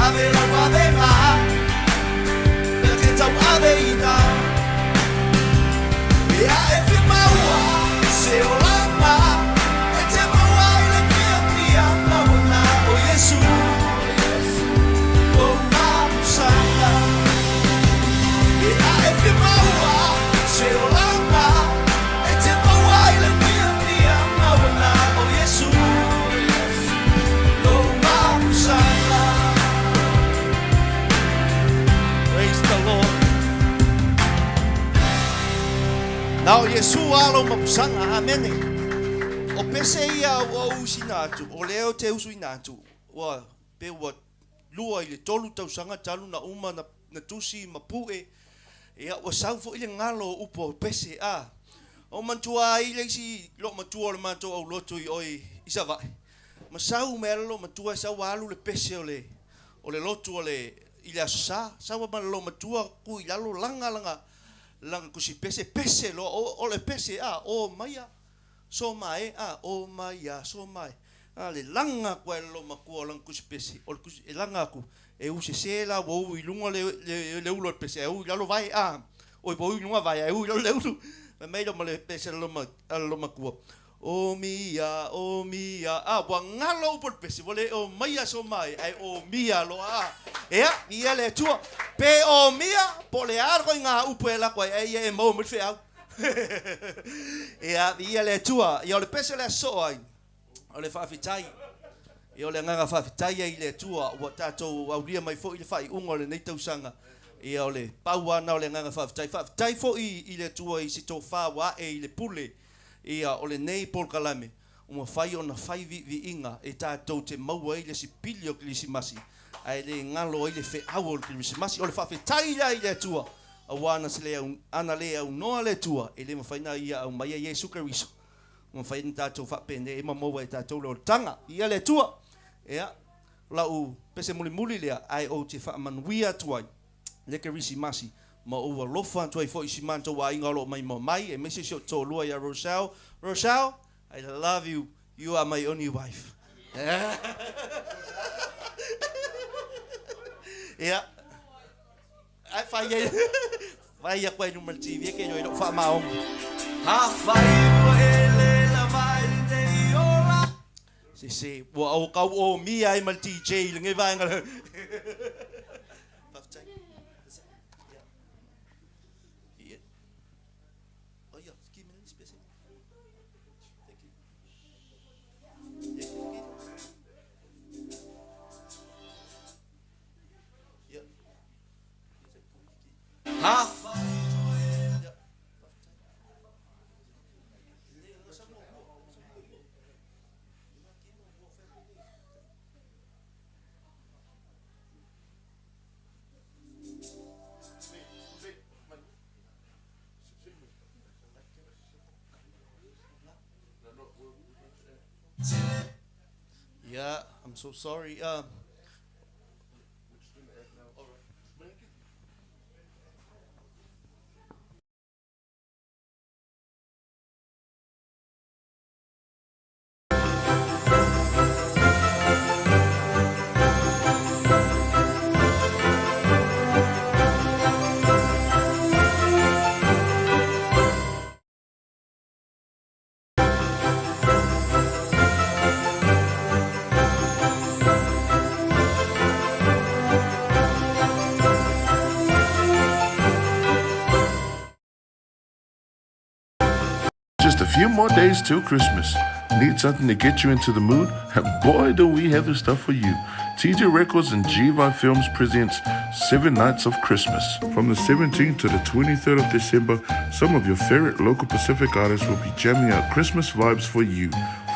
Ave lau avega na te tauave i ngā. Pea e fia maua se olaga e te maua i le fiafia ua na o Iesu lou mapusaga. Pea e fia maua se olaga e te maua i le fiafia ua na o Iesu lou mapusaga. Praise the Lord. Na o Iesu a lou mapusaga. Amene. O pese ia ua ou usina atu, o lea ou te usuina atu, ua pe ua lua i le tolu tausaga talu na uma na, na tusi ma pue, ia ua sau foi le galo o upu o pese, a. O manatua ai le isi loomatua o le matou aulotu i oi i Savaii, ma sau mai lava le loomatua e sau ua alu le pese o le, o le lotu o le i le Aso Sa, sau ai ma le loomatua tu i lalo laga laga laga tusipese, pese loa, o, o le pese a, o maia, so mae a, o maia, so mae. A le laga atu ai e le loomatua o lana tusipese, o le tusi, e laga atu, e usese la ua uu i luga le, le, le ulu o le pese, ae uu i lalo vae a. Oi, ua uu i luga vae, ae uu i lalo le ulu. Fai mai lea ma le pese a le loma, a le loomatua, O mia, o mia, a, ua galo upu o le pese, ua le o maia so mae, ae o mia loa a. Ea, ia le Atua, pe o mia, po o le a le koiga upu e lako ai, ae ia e maua mai le feau. Ea, ia le Atua, ia o le pese o le aso soo ai, o le faafetai. Ia o le agaga faafetai ai i le Atua, ua tatou aulia mai foi le faaiuga o lenei tausaga. Ia o le pau lava na o le agaga faafetai. Faafetai foi i le Atua i se tofa ua ae i le pule Ia, o lenei polokalame, ua mafai ona fai viiviiga e tatou te maua ai le sipili o Kerisimasi, ae le galo ai le feau o le Kerisimasi. O le faafetai lea i le Atua, aua ana se le ana le aunoa le Atua, e le mafai ona Ia aumaia Iesu Keriso. Ua mafai ona tatou faapenei ma maua e tatou le olataga. Viia le Atua! Ia, o lau pese mulimuli lea, ae ou te faamanuia atu ai. le Kerisimasi, ma ou alofa atu ai foi i si matou aiga o lo o maimoa mai, aemaise si ou toalua ia Rochelle. Rochelle, I love you, you are my only wife. Ia, ai fai ai, fai aku ai luma le TV e ke iloa i lou faamaoni. Afai ua e le lava i lenei ola. Se se, ua ou kau omia ai ma le DJ i lenei vaega. Faafetai. Ia. Oh, ia, give me this pese. Thank you. Yeah. Ha. Yeah, I'm so sorry. Just a few more days till Christmas. Need something to get you into the mood? Boy, do we have the stuff for you. TJ Records and G-Vi Films presents Seven Nights of Christmas. From the 17th to the 23rd of December, some of your favorite local Pacific artists will be jamming out Christmas vibes for you.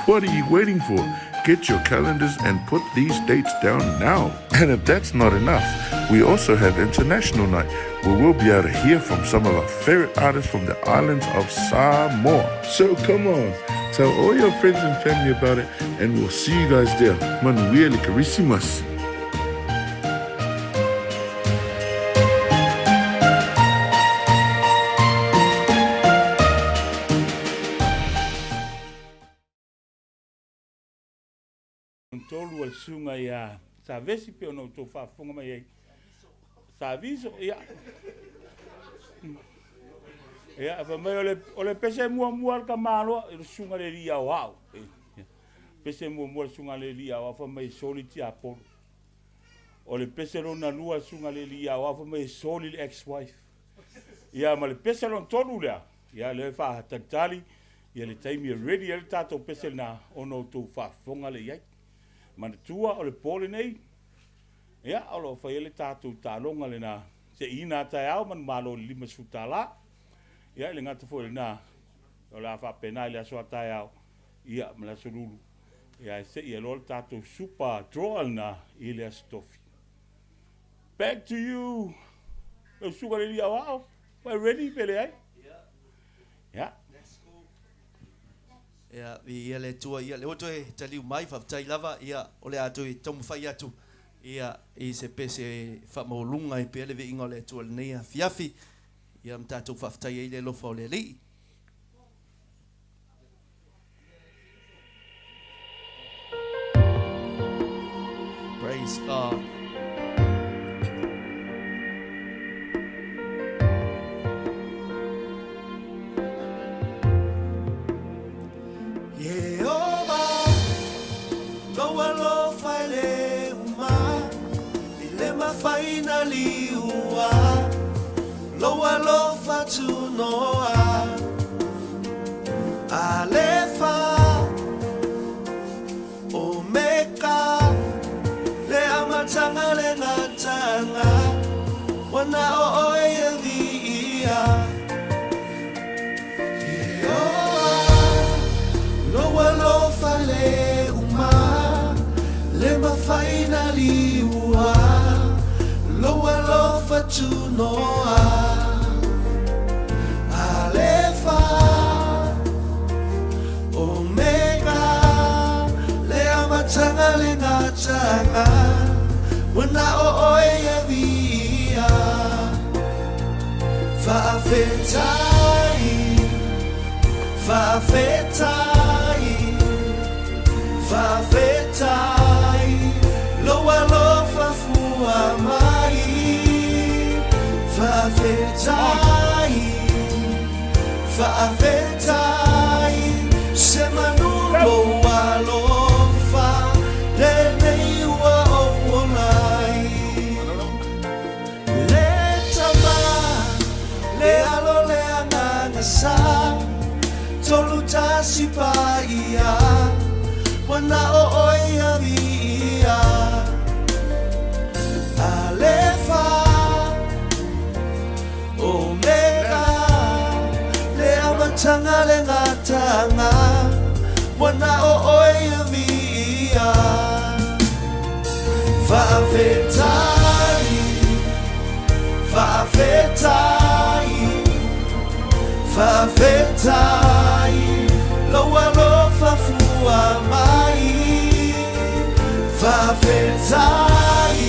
What are you waiting for? Get your calendars and put these dates down now. And if that's not enough, we also have International Night, where we'll be able to hear from some of our favorite artists from the islands of Samoa. So come on, tell all your friends and family about it, and we'll see you guys there. Manuia le Kerisimasi. Tolu o le susuga ia Savesi pei ona outou faafofoga mai ai. Saviso, ia. Ia, fai mai o le, o le pese muamua a le tamaloa, i le susuga i le alii aoao. Pese muamua le susuga i le alii aoao, fai mai e soli tiapolo. O le pese lona lua le susuga i le alii aoao, fai mai e soli le ex-wife. Ia, ma le pese lona tolu lea, ia, lea e faatalitali, ia le taimi e ready ai le tatou pese lena, ona outou faafofoga lea i ai. Manatua, o le po lenei, ia, o lo o fai ai le tatou taaloga lena, seiina a taeao manumalo i le $50. Ia, i le gata foi lena, o le a faapena i le aso a taeao, ia, ma le aso Lulu, ia, e sei ai loa le tatou super draw lena i le Aso Tofi. Back to you, lau susuga i le alii aoao, ua e ready pe leai? Ia. Ia, viia le Atua, ia, lea ua toe taliu mai, faafetai lava, ia, o le a toe taumafai atu. Ia, i se pese e faamaualuga ai pea le viiga o le Atua i lenei afiafi, ia ma tatou faafetai ai le alofa o le Alii. Praise God. Ieova, lou alofa e le uma, i le mafai na liua, lou alofa tunoa. Alefa, Omeka, le amataga le gataga, ua na o oe e viia. Ieova, lou alofa le uma, le mafai na liua, lou alofa tunoa. Alefa, Omega, le amataga le gataga, ua na o oe e viia. Faafetai, faafetai, faafetai, lou alofa fua mai. Faafetai, faafetai, se manu lou alofa, lenei ua ou ola ai. Le Tama, le Alo, le Agaga Sa, tolu tasi paia, ua na o oe e viia. Alefa, Omega, le amataga le gataga, ua na o oe e viia. Faafetai, faafetai, faafetai, lou alofa fua mai. Faafetai,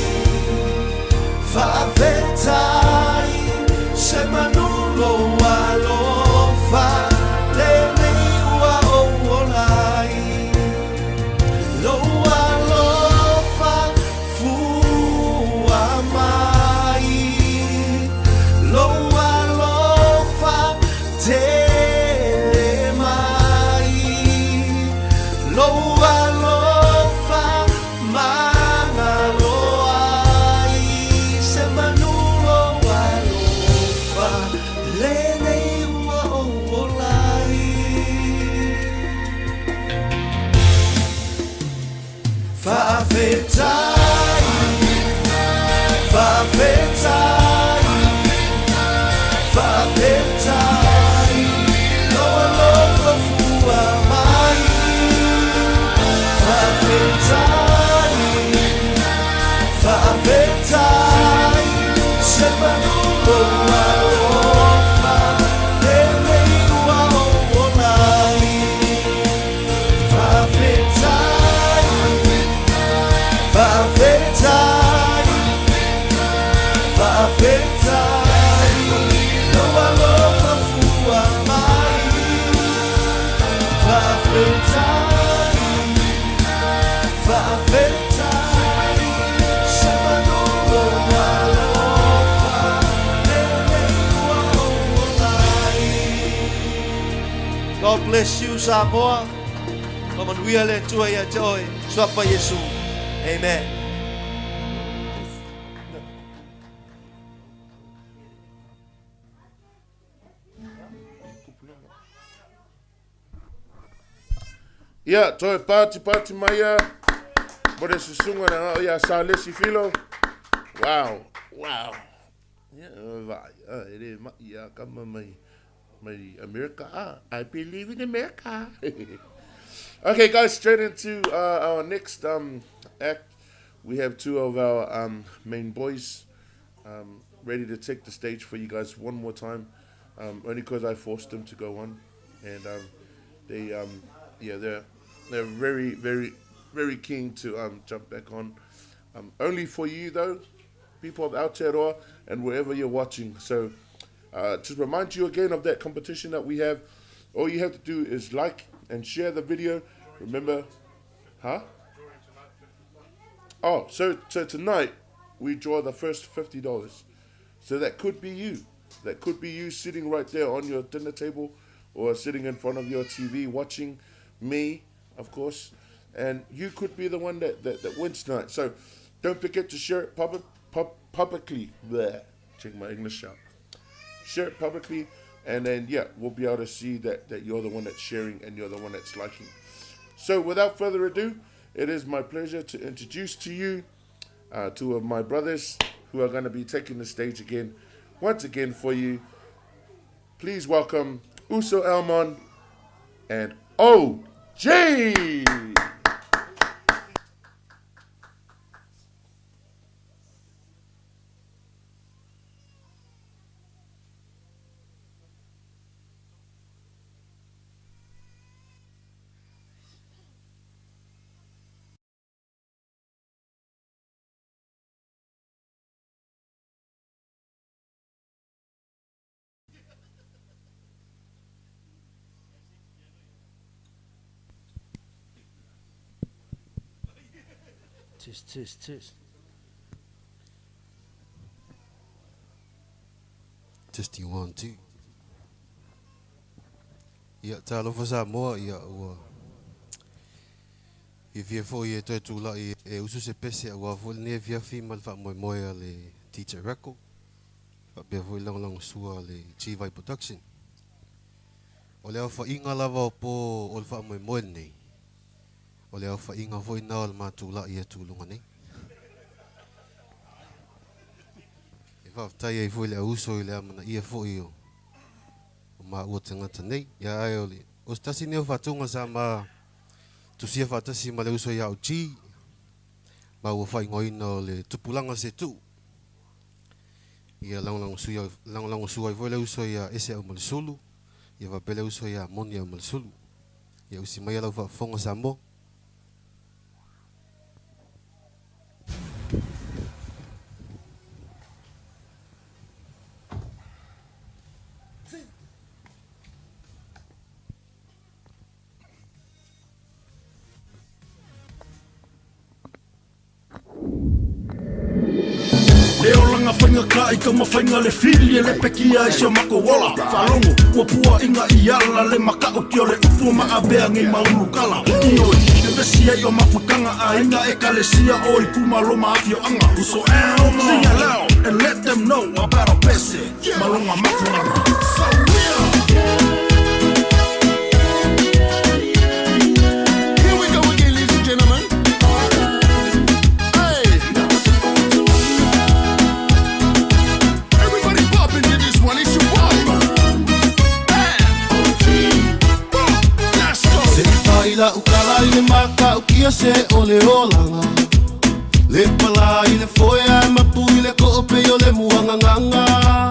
faafetai, se manu lou alofa, lenei ua ou ola ai. Lou alofa fua mai, lou alofa tele mai, lou alofa magalo ai, se manu lou alofa, lenei ua ou ola ai. Faafetai, faafetai, faafetai, lou alofa fua mai. Faafetai, faafetai, se manu lou alofa, lenei ua ou ola ai. Faafetai, faafetai, faafetai, lou alofa fua mai. Faafetai, faafetai, se manu lou alofa, lenei ua ou ola ai. God bless you, Samoa. Faamanuia le Atua ia te oe. Suafa Iesu. Amen. Ia, toe pati pati mai ia mo le susuga na ngao ia Salesi Filo. Wow, wow. Ia, vai, e le mai ia kama mai mai America. Ah, I believe in America. Okay, guys, straight into our next act. We have two of our main boys ready to take the stage for you guys one more time, only because I forced them to go on. And they, yeah, they're very, very, very keen to jump back on. Only for you though, people of Aotearoa and wherever you're watching. So to remind you again of that competition that we have, all you have to do is like and share the video. Remember, huh? Oh, so tonight we draw the first $50. So that could be you. That could be you sitting right there on your dinner table or sitting in front of your TV watching me, of course. And you could be the one that wins tonight. So don't forget to share it publicly. Bleh. Check my English out. Share it publicly, and then, yeah, we'll be able to see that you're the one that's sharing and you're the one that's liking. So without further ado, it is my pleasure to introduce to you two of my brothers who are going to be taking the stage again, once again for you. Please welcome Uso Elmon and OG! Test, test, test. Testing 1, 2. Ia, talofa Samoa, ia, ua. I fia foi e toe tūla'i e usu se pese a ua foi lenei afiafi ma le faamoemoe a le DJ Record. Faapea foi lagolagosua a le G-Vai Production. O le aofa'iga lava o pō o le faamoemoe lenei. O le aofa'iga foi na o le matula'i atu i luga nei. E faafetai ai foi le auso i le amanaia foi o maua tagata nei. Ia ae o le o se tasi nei o faatuga sa ma tusia faatasi ma le uso ia OG ma ua faaigoaina o le tupulaga se tuu. Ia lagolagosua ai foi le uso ia Ese Aumalesulu, ia faapea le uso ia Moni Aumalesulu. Ia usi mai lau faafofoga Samoa. Le olaga faigata i taumafaiga le fili e lepekia ai si o matou ola. Faalogo ua puaʻiga i ala le mataʻuti o le upu o maʻavea nei maulukala. Ioe, vevesi ai o mafutaga aiga ekalesia o itumalo ma afioaga. Uso Elmo, sing it loud and let them know about our pese maloga mafuaga. So Here we go again, ladies and gentlemen. Hey. Everybody pop into this one. It's your boy. Bam. Let's go. Se i faila ukala i le makaukia se o le olaga. Le pala i le foe ae mapu i le ko'ope o le muagagaga.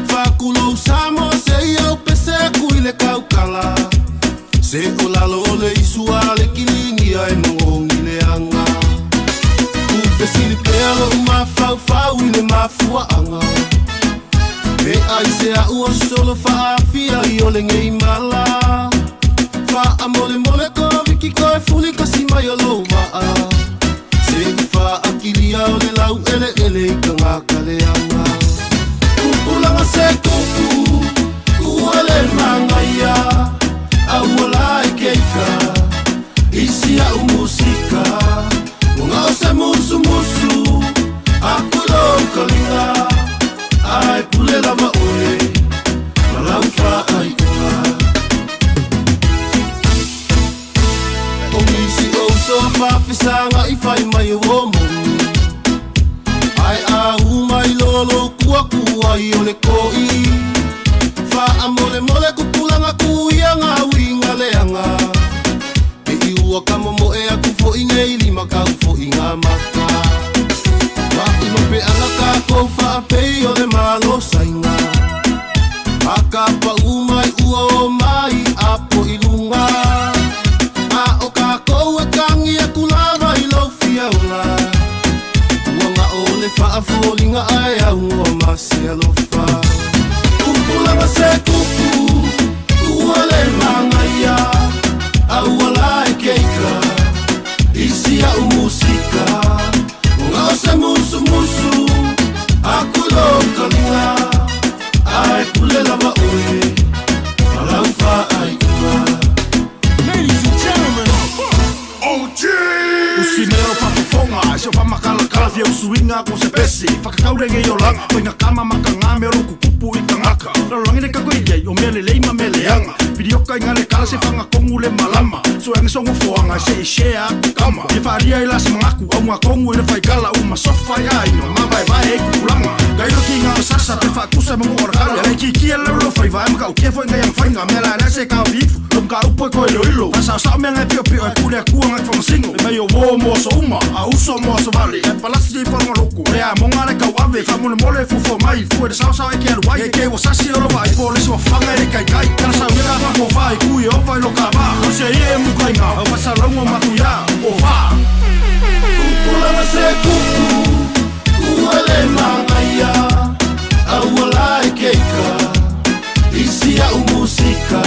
Fakulou Samoa se i au pese aku i le kaukala. Se o lalo o le isua le kiligia e magogi le aga. Ufesili pea lo'u mafaufau i le mafua'aga. Pe ai se a'u o solo fa'aafia i o legei mala. Fa'amolemole ko viki koe fuli kasi mai o lou va'a. Se i fa'akilia o le lau eleele i kagakaleaga. Pupulaga se tupu, ua le magaia, auala e keika, isi a'u musika. Uga o se musumusu, aku lou kaliga, ae pule lava oe, ma lau fa'aiuga. O nisi o uso faafesaga i fai mai o moni. Ae au mai lolo kua ai o le ko'i. Faamolemole kupulaga kuia gauiga leaga. Pe i ua ka momo'e aku fo'i nei lima kau fo'i ngā maka. Ma peaga kākou faapei o le malosaiga. Akapa'u mai ua o mai apo i luga. A o kākou e kagi aku lava i lou fia ola. Maafoliga ae auoa ma se alofa. Tupulaga se tupu Ua le magaia Auala e keika Isi au musika Unga o se musumusu Aku lo kalinga Ae pule lava oe Malau faaiuga. Ladies and gentlemen, OG! Usinero whakafonga, se whamakalakala fia usuinga ko se pese, whakakaurenge i o langa, koinga kama makanga me oro kukupu i kangaka. Ralolangi le kako i ai, o mea lelei ma mea leanga. Pirioka i ngale kala se whanga kongu le malama. So ange songo foanga se i share aku kama. Ye whaaria i la se mangaku, au ngā kongu i le whaikala u ma sofa i ainga, ma vae vae e kukulanga. Kailo ki ngā sasa te whaakusa ma ngō orakala. Le ki kia leo lo whaiva e maka u kia fo i ngai ang whainga, mea la se ka vifu. Lo mga upo e koe iloilo. Whasaosao mea ngai pio pio e kule a kua ngai whamasingo. E mai o wō mo aso uma, a uso mo aso vale. E palasi i wharonga loko. Le a monga le kau ave, whamone mole fufo mai. Fue de sao sao e ke alu ai. E ke wa sasi o roa i pō lesi wa whanga e le kai kai. Kara sau nega wha ko wha i kui e ofa i lo ka wā. Kau se ie e muka i ngā, au wasa launga matu iā, o whā. Tupulaga se tupu Ua le magaia Auala e keika Isi au musika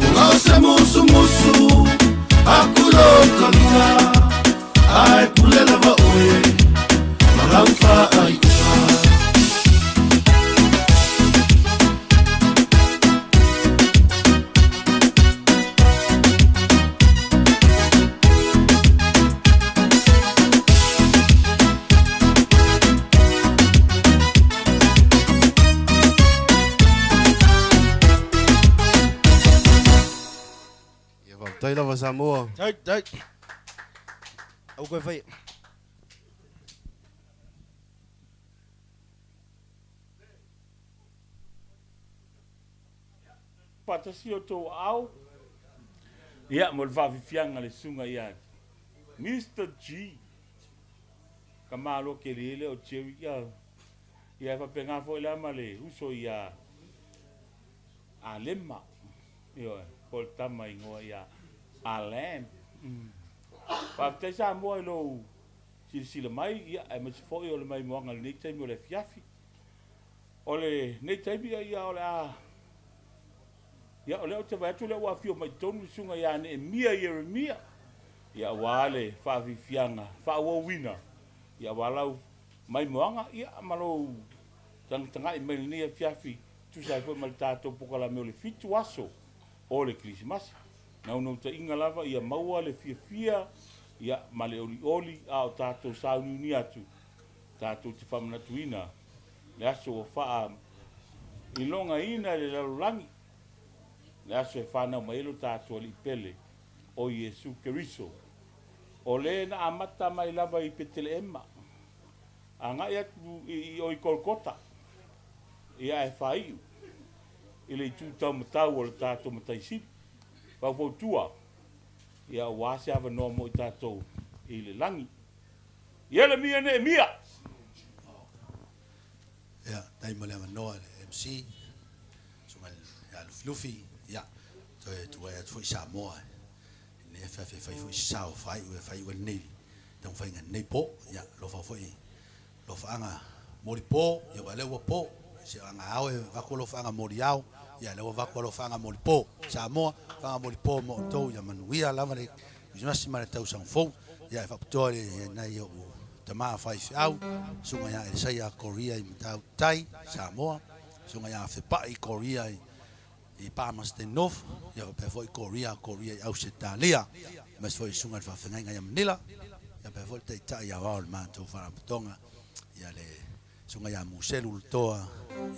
Unga o se musumusu Aku lo kalinga Ae pule lava oe Malau faaiuga. Ia faafetai lava Samoa. Tai, tai. Au koe whai. Faatasi o tou aao, ia, mo le faafifiaga le susuga ia Mister G. Ka malo kele lea o Jerry, ia, ia e faapena foi la ma le uso ia Alema, ioe, po o le tama igoa ia Alan. Faafetai Samoa i lou silasila mai, ia, aemaise foi o le maimoaga i lenei taimi o le afiafi. O lenei taimi, ia, ia, o le a, ia, o lea ou te vaai atu o lea ua afio mai i totonu le susuga ia Neemia Ieremia, ia, aua le faafiafiaga faaauauina, ia, aua lau maimoaga, ia, ma lou tagatagai mai i lenei afiafi, tusa ai foi ma le tatou pokalame o le fitu aso o le Kerisimasi. Naunautaiga lava ia maua le fiafia, ia, ma le olioli, a o tatou sauniuni atu, tatou te faamanatuina le aso ua faa ilogaina e le lalolagi, le aso e fanau mai ai lo tatou Alii Pele, o Iesu Keriso. O le na amata mai lava i Peteleema, agai atu i o i Kolkota, ia ae faaiu i le itu taumatau o le tatou Matai Sili, faufautua, ia aua se avanoa mo i tatou i le lagi. Ielemia Neemia! Ia, tai mo le avanoa le MC, susuga ia Lufilufi, ia, toe tuai atu foi Samoa i lenei afiafi e fai foi se sao faaiu e faaiu ai lenei taumafaiga i lenei po. Ia, alofa foi Alofaaga moli po, ia aua lea ua po. Se aga ao e vaku alofaaga moli ao, ia lea ua vaku alofaaga moli po. Samoa, alofaaga moli po mo outou, ia manuia lava le Kerisimasi ma le tausaga fou. Ia e faapitoa i nai ou tama faifeau, susuga ia Elisaia Koria i Matautai, Samoa, susuga ia Fepai Koria i Palmerston North, ia faapea foi Koria Koria i Ausetalia, aemaise foi susuga i le faafeagaiga ia Manila, ia faapea foi le Taitai Aoao o le matou Faalapotopotoga, ia le susuga ia Muselu Lutoa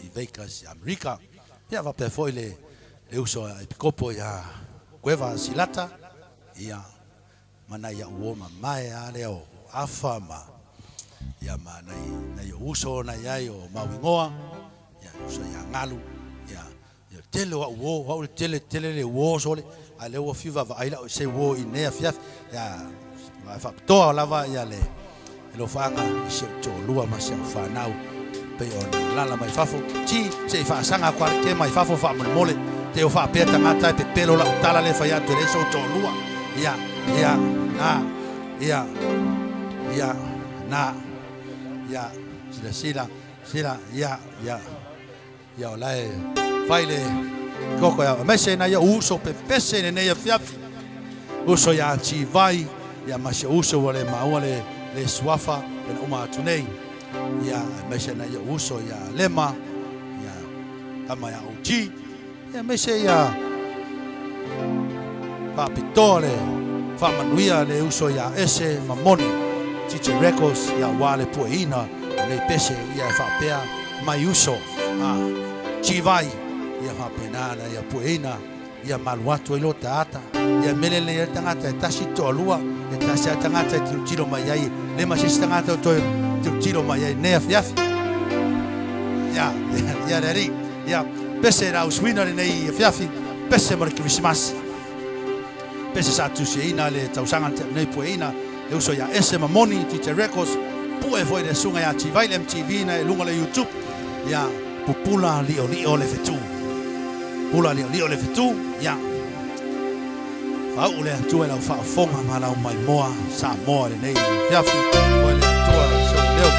i Vegas i Amerika, ia faapea foi le le uso a Epikopo ia Kueva Silata, ia ma nai a'u uo mamae a lea o Afa ma ia ma nai nai ou uso na i ai o Mauigoa, ia uso ia Galu, ia ia tele o a'u uo, o a'u le tele tele le uo sole, a lea ua fiu vaavaai la'u i se uo i nei afiafi, ia faapitoa lava ia le alofaaga i si ou toalua ma si au fanau pei ona alaala mai fafo. Ti, se i faasaga atu lava le ke mai fafo faamolemole, te o faapea tagata e pepelo lau tala lea e fai atu e leai sou toalua. Ia, ia, na, ia, ia, na, ia. Silasila, sila, ia, ia. Ia o lae fai le koko ia. Aemaise nai ou uso pepese i lenei afiafi. Uso ia Tivai, ia ma si ou uso ua le maua le le suafa pena uma atu nei. Ia aemaise nai ou uso ia Lema, ia tama ia OG, ia aemaise ia faapitoa le faamanuia le uso ia Ese ma Moni, TJ Records, ia aua le pueina o nei pese ia e faapea mai uso a Tivai, ia faapena na ia pueina ia malu atu ai lo taata ia mele le le tagata e tasi toalua e tasi a tagata e tilotilo mai ai le ma se isi tagata o toe tilotilo mai ai nei afiafi ia ia le alii ia pese la usuina lenei afiafi pese mo le kerisimasi pese sa tusiaina le tausaga na tea nei pueina le uso ia Ese ma Moni DJ Records pue foi le susuga ia Tivai le MTV na e luga le YouTube ia pupula liolio le fetu pula liolio le fetu ia faauu le Atua i lau faafofoga ma lau maimoa Samoa i lenei afiafi Oe le Atua i sou leo.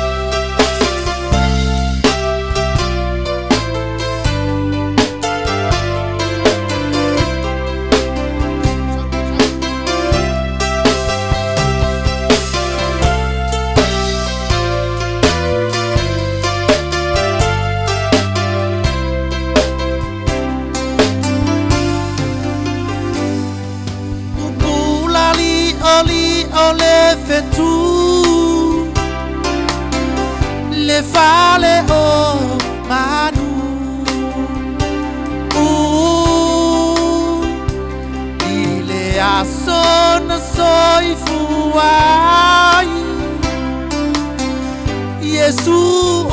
Pupula li'oli'o le fetu Le fale o manu I le aso na soifua ai Iesu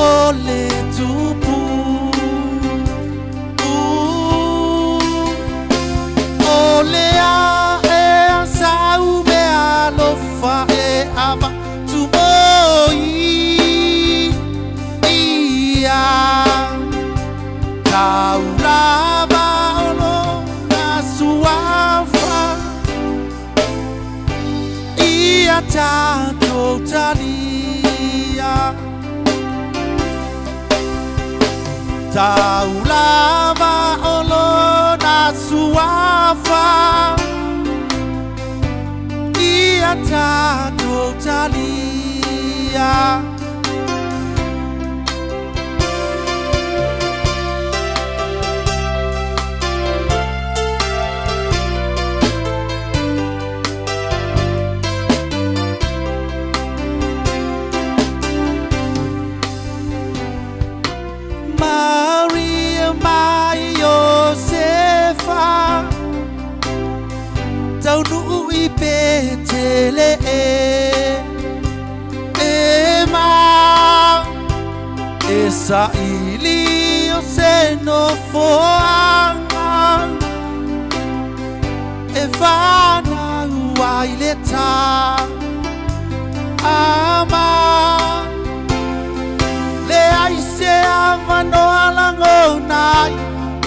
o le Tupu O le aʻe sau meaalofa e avatu mo ia Tau lava o lona suafa Ia tatou talia Tau lava o lona suafa Ia tatou talia. Maria ma Iosefa Taunuu i Petele E ma E saili o se nofoaga E fanau ai le tama Leai se avanoa lagona ai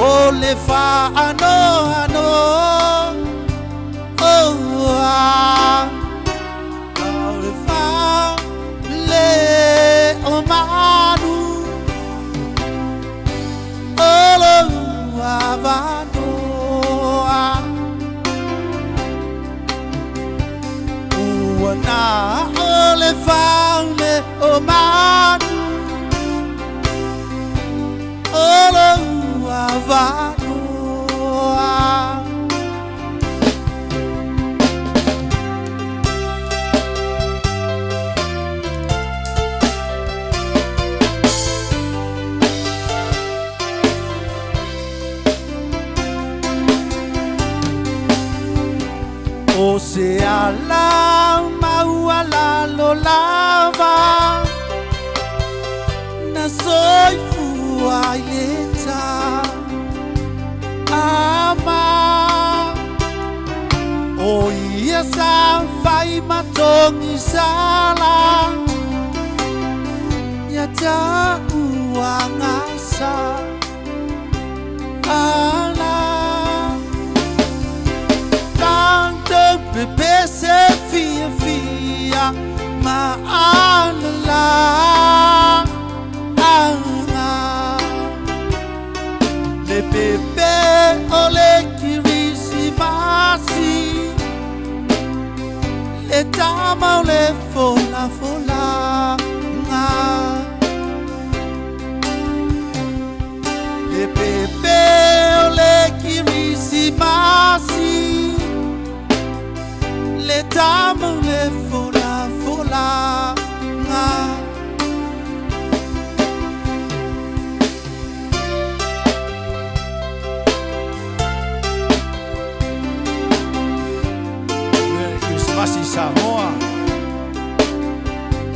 O le faanoano Oh, ah, o le fale o manu O lou avanoa Ua na o le fale o manu O lou avanoa. O se ala maualalo lava Na soifua i le tama O ia sa fai matogisala Ia ta'uagasa ala Tatou pepese fiafia ma alala. Le tama o le folafolaga. Le pepe o le Kirisimasi. Le tama o le folafolaga. Merry Christmas i Samoa.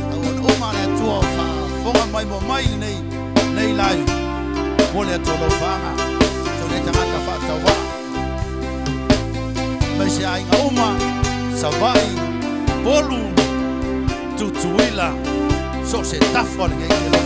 Tauana uma le Atua o faafofoga mai mo mai lenei nei live mo le Atua alofaga. Tau nei tagata faatauvaa. Mai se aiga uma, Savaii, Polu, Tutuila, so o se tafa o lenei kelope.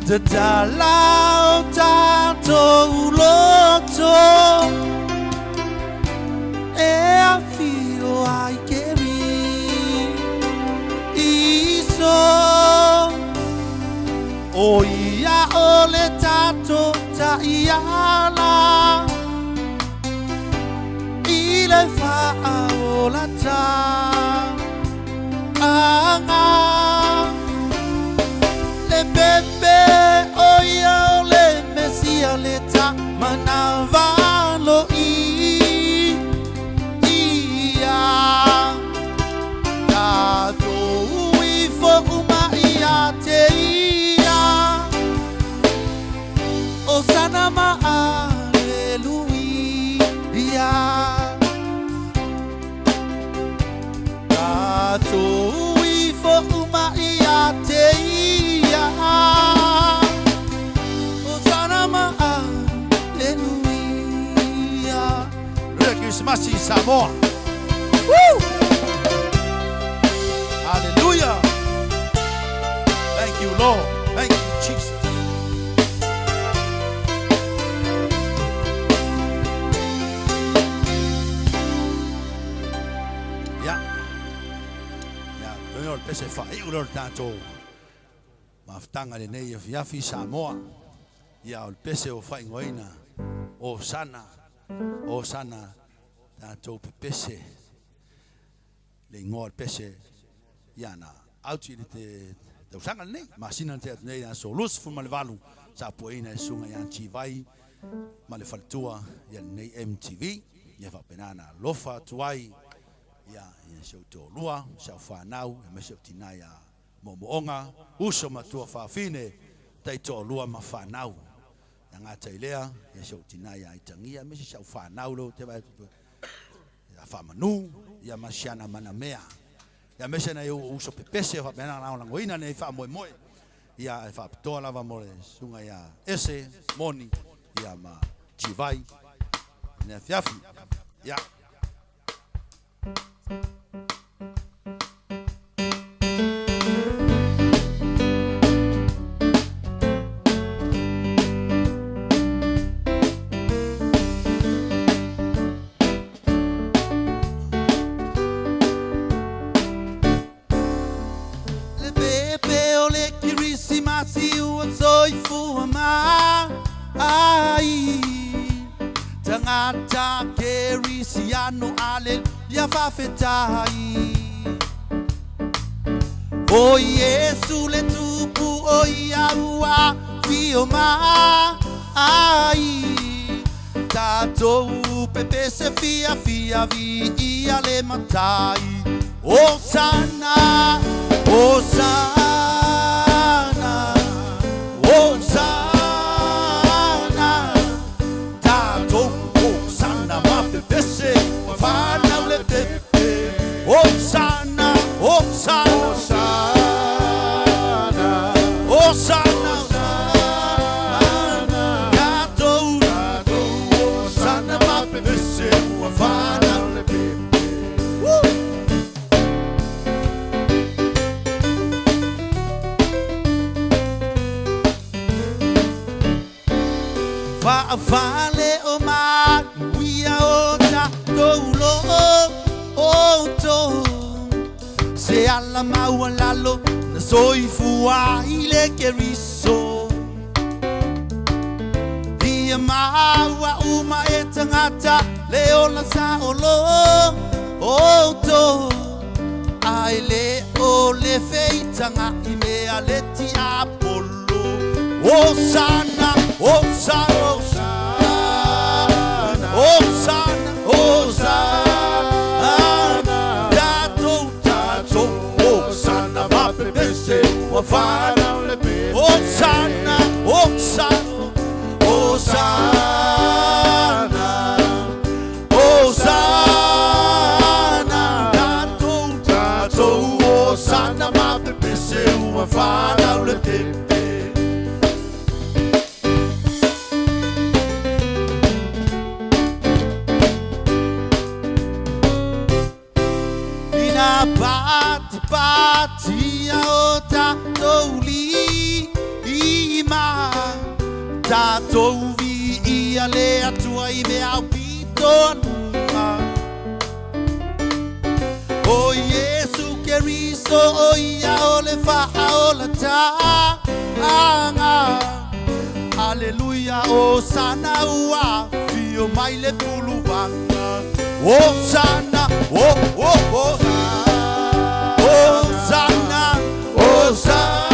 Tatala o tatou loto e afio ai Keriso. O ia o le tatou taiala i le faaolataaga. Le pepe o ia o le Mesia le tamanavalo i ia. Tatou ifo uma ia te ia. Osana ma aleluia. Tatou ifo uma ia te ia. Osana ma aleluia. Merry Christmas i Samoa. Woo! Hallelujah. Thank you, Lord. Thank you, Jesus. Ia. Ia, o le pese faaiu lea o le tatou mafutaga lenei afiafi Samoa. Ia, o le pese o faaigoaina Osana, Osana, tatou pepese. Le igoa o le pese, ia na auti i le te tausaga lenei. Masina na tea atu nei aso 28 sa puaina e susuga ia Tivai ma le faletua ia lenei MTV. Ia faapena na alofa atu ai ia ia si ou toalua, si au fanau, aemaise ou tina ia moomooga, uso ma tua faafine, taitoalua ma fanau. Ia gata i lea, ia si ou tina ia Aitagia, aemaise si au fanau lea ou te vaai atu ia Faamanu, ia ma siana manamea. Ia aemaise nai ou uso pepese faapena na lagolagoina lenei faamoemoe. Ia e faapitoa lava mo le susuga ia Ese, Moni, ia ma Tivai, lenei afiafi. Ia. Le pepe o le Kirisimasi ua soifua mai. Tagata Kerisiano aleluia faafetai. O Iesu le tupu o ia ua afio mai. Tatou pepese fiafia viia le Matai. Hosana, Hosana, Hosana. Tatou Hosana ma pepese ua fanau le pepe. Hosana, Hosana, Hosana, Tatou Hosana ma pepese ua fanau le pepe. Woo! Fa'afale o manuia o tatou loo outou Se ala maualalo na soifua i le Keriso Ia maua uma e tagata le ola saolo outou Ae le o le feitaga i mea le tiapolo Hosana, hosana, hosana, hosana Tatou, tatou, hosana mapepese ua fanau le pepe Hosana, hosana, hosana Hosana, tatou, tatou, hosana mapepese ua fanau le pepe. Ina patipatia o tatou lima, tatou viia le Atua i mea aupito aluga. O Iesu Keriso o ia o le faaolataaga. Aleluia, Hosana ua afio mai le puluvaga. Hosana, oh, oh, oh. Hosana, Hosana.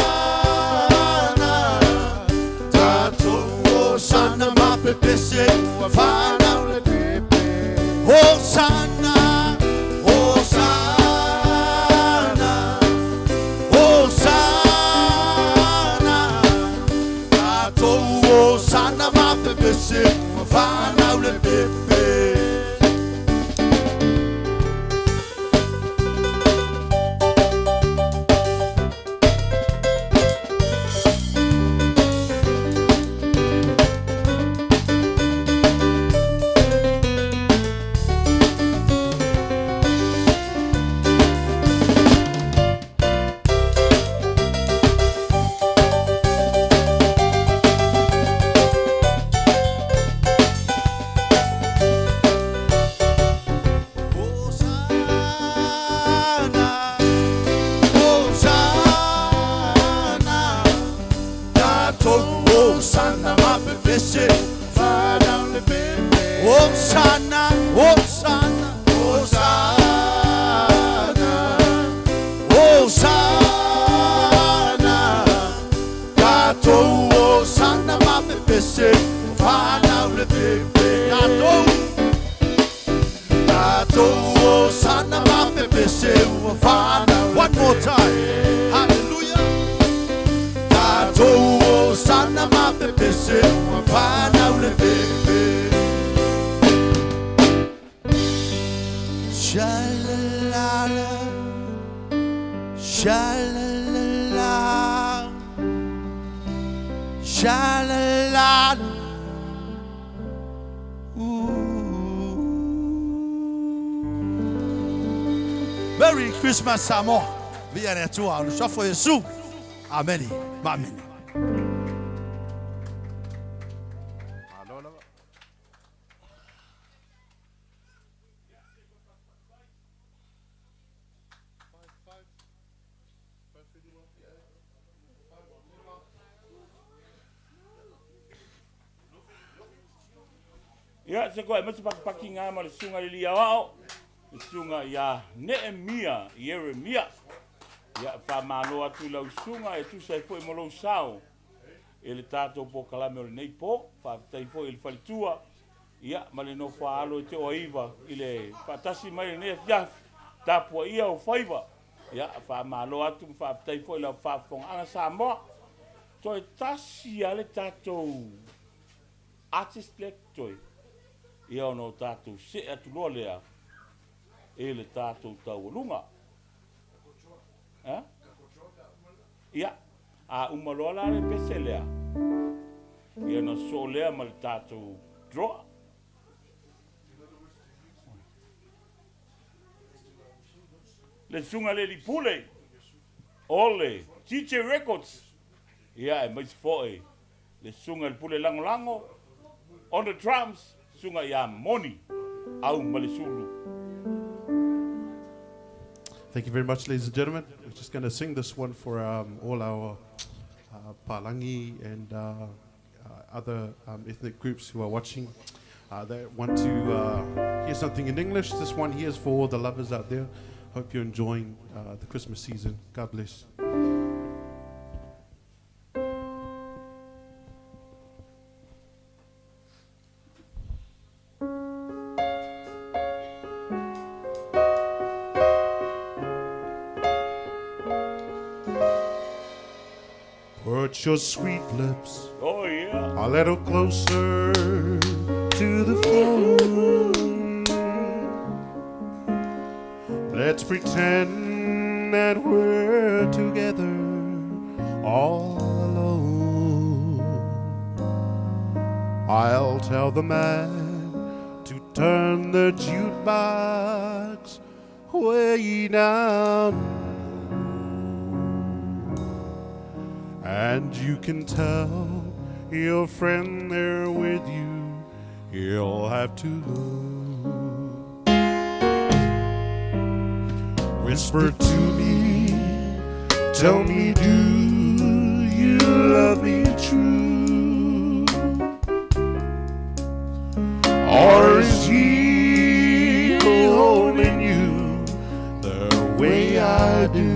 Tatou Hosana mapepese ua fanau le pepe. Hosana, Hosana, Hosana. Tatou Hosana mapepese ua fanau le pepe. Hosana, Hosana, tatou Hosana mapepese fanau le pepe. Hosana, Hosana, Hosana, Hosana, tatou Hosana mapepese fanau le pepe. Tatou, tatou Hosana mapepese ua fanau. One more time. Hallelujah. Tatou Hosana mapepese ua fanau le pepe. Sha-la-la-la, sha-la-la-la, sha-la-la-la. Ooh. Merry Christmas, Samoa. Viia le Atua o le suafa o Iesu. Amene ma amene. Malo lava. Ia, se koe, ma se pakipaki ngā ma le susuga i le alii aoao, le susuga ia Neemia Ieremia. Ia, faamalo atu i lau susuga e tusa ai foi mo lou sao i le tatou polokalame o lenei po. Faafetai foi i le faletua, ia, ma le nofo a alo i te oaiva i le faatasi mai i lenei afiafi, tapuaia o faiva. Ia, faamalo atu ma faafetai foi i lau faafofogaaga Samoa. Toe tasi lava le tatou artist lea totoe, ia ona o tatou see atu loa lea i le tatou taualuga. Ha? Ia, a uma loa la le pese lea, ia ona sosoo lea ma le tatou draw. Le susuga le alii pule o le TJ Records, ia aemaise foi le susuga i le pule lagolago On the drums, Susuga ia Moni Aumalesulu. Thank you very much, ladies and gentlemen. We're just going to sing this one for all our Palangi and other ethnic groups who are watching that want to hear something in English. This one here is for all the lovers out there. Hope you're enjoying the Christmas season. God bless. Put your sweet lips Oh, yeah. a little closer to the phone. Let's pretend that we're together all alone. I'll tell the man to turn the jukebox way down low. And you can tell your friend there with you, he'll have to go. Whisper to me, tell me, do you love me true? Or is he holding you the way I do?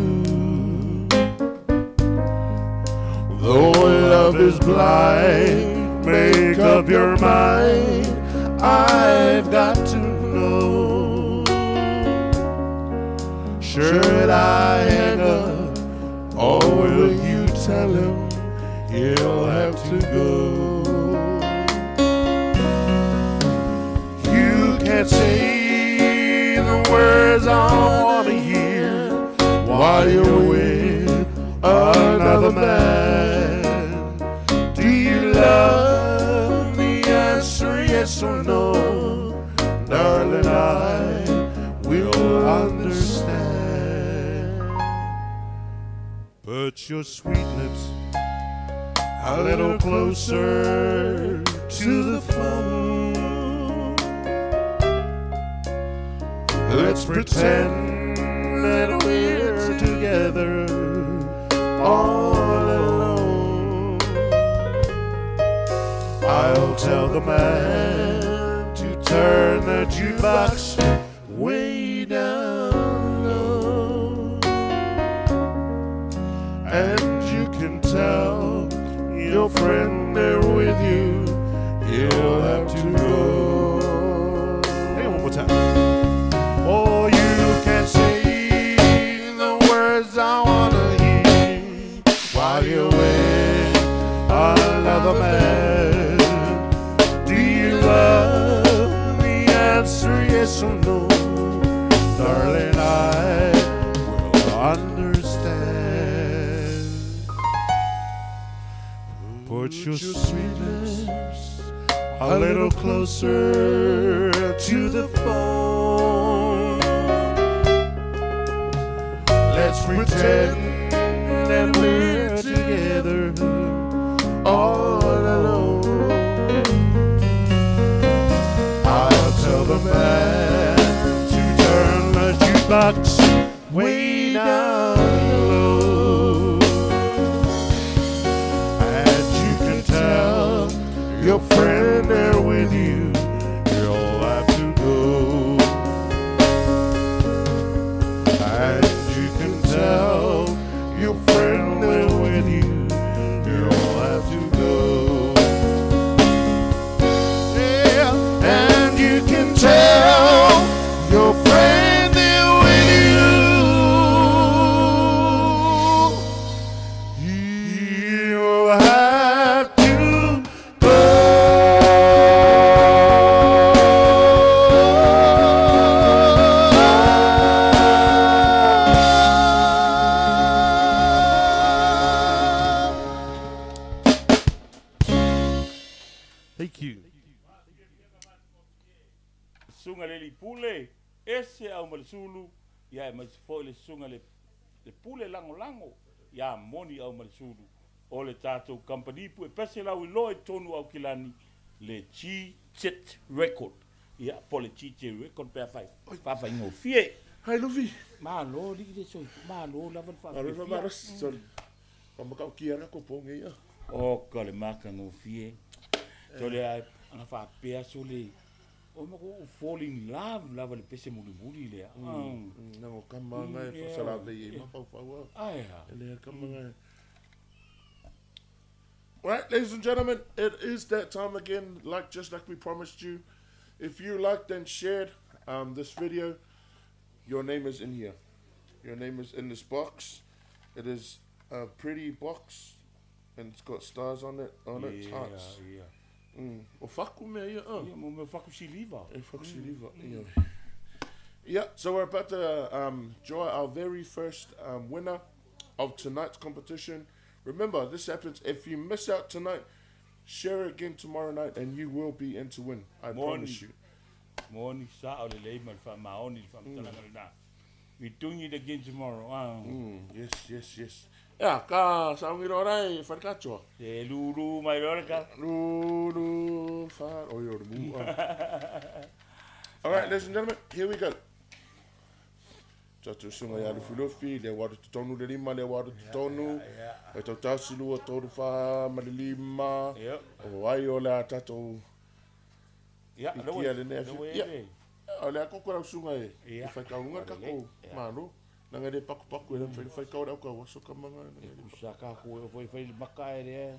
Though love is blind, make up your mind, I've got to know. Should I hang up, or will you tell him he'll have to go? You can't say the words I want to hear while you're with another man. Do you love me? Answer yes or no, darling, I will understand. Put your sweet lips a little closer to the phone. Let's pretend that we're together all alone. I'll tell the man to turn the jukebox way down low. And you can tell your friend there with you, he'll have to go. Hey, one more time. Oh, you can say the words I want to hear while you're with another man. Do you love me? Answer yes or no, darling, I will understand. Put your sweet lips a little closer to the phone. Let's pretend that we're together all alone. I'll tell the man to turn the jukebox way down low. And you can tell your friend there with you, you'll have to go. And you can tell your friend there with you, you'll have to go. Yeah, and you can tell your friend there with you, you'll have to go. Thank you. Susuga le Pule, ese Aumalesulu, ia e maise foi le susuga le Pule Lagolago ia Moni Aumalesulu. O le tatou kamupani puepese lauiloa i totonu o Aukilani, Le G-Jet Record. Ia, po o le GJ Record pe afai faafaigofie. Hai Lufi. Malo alii le soifua, malo lava le Malo le faafiafia. faamalosi, sorry. Faamakaokia la ko ponge ia. Oka le matagofie. Sole a ana faapea sole o ma ko fall in love lava le pese mulimuli lea. Nango kama ngai fasalave i mafaufau. Ai ha. Le kama ngai. Right, ladies and gentlemen, it is that time again, like just like we promised you. If you liked and shared this video, your name is in here. Your name is in this box. It is a pretty box, and it's got stars on it, on its hearts. Yeah. O faku mea ia, Ia, mo mea faku siliva. E faku siliva, ia. Yeah, so we're about to draw our very first winner of tonight's competition. Remember, this happens if you miss out tonight, share again tomorrow night and you will be in to win. I promise you. Moni sa o le lei ma le faamaoni le faamatalaga lena. We doing it again tomorrow. Ah. Yes, yes, yes. Yeah, ka saungi rora e wharikatoa. E lulu mai rora ka. Lulu whar... Oh, you're the mu. All right, ladies and gentlemen, here we go. Tātou sunga ia Lufilufi, le waru te tonu le lima, le waru te tonu. E tau tasi lua, toru wha, ma le lima. O ai o le a tātou Ia, i le kia le nea le fi. ue Ia, le. o le a koko rau sunga e. Ia. I whai kaunga kako, māro. Nanga le paku paku e le whai kau rau kau aso ka manga. E kusa ka koe o whai whai maka e rea.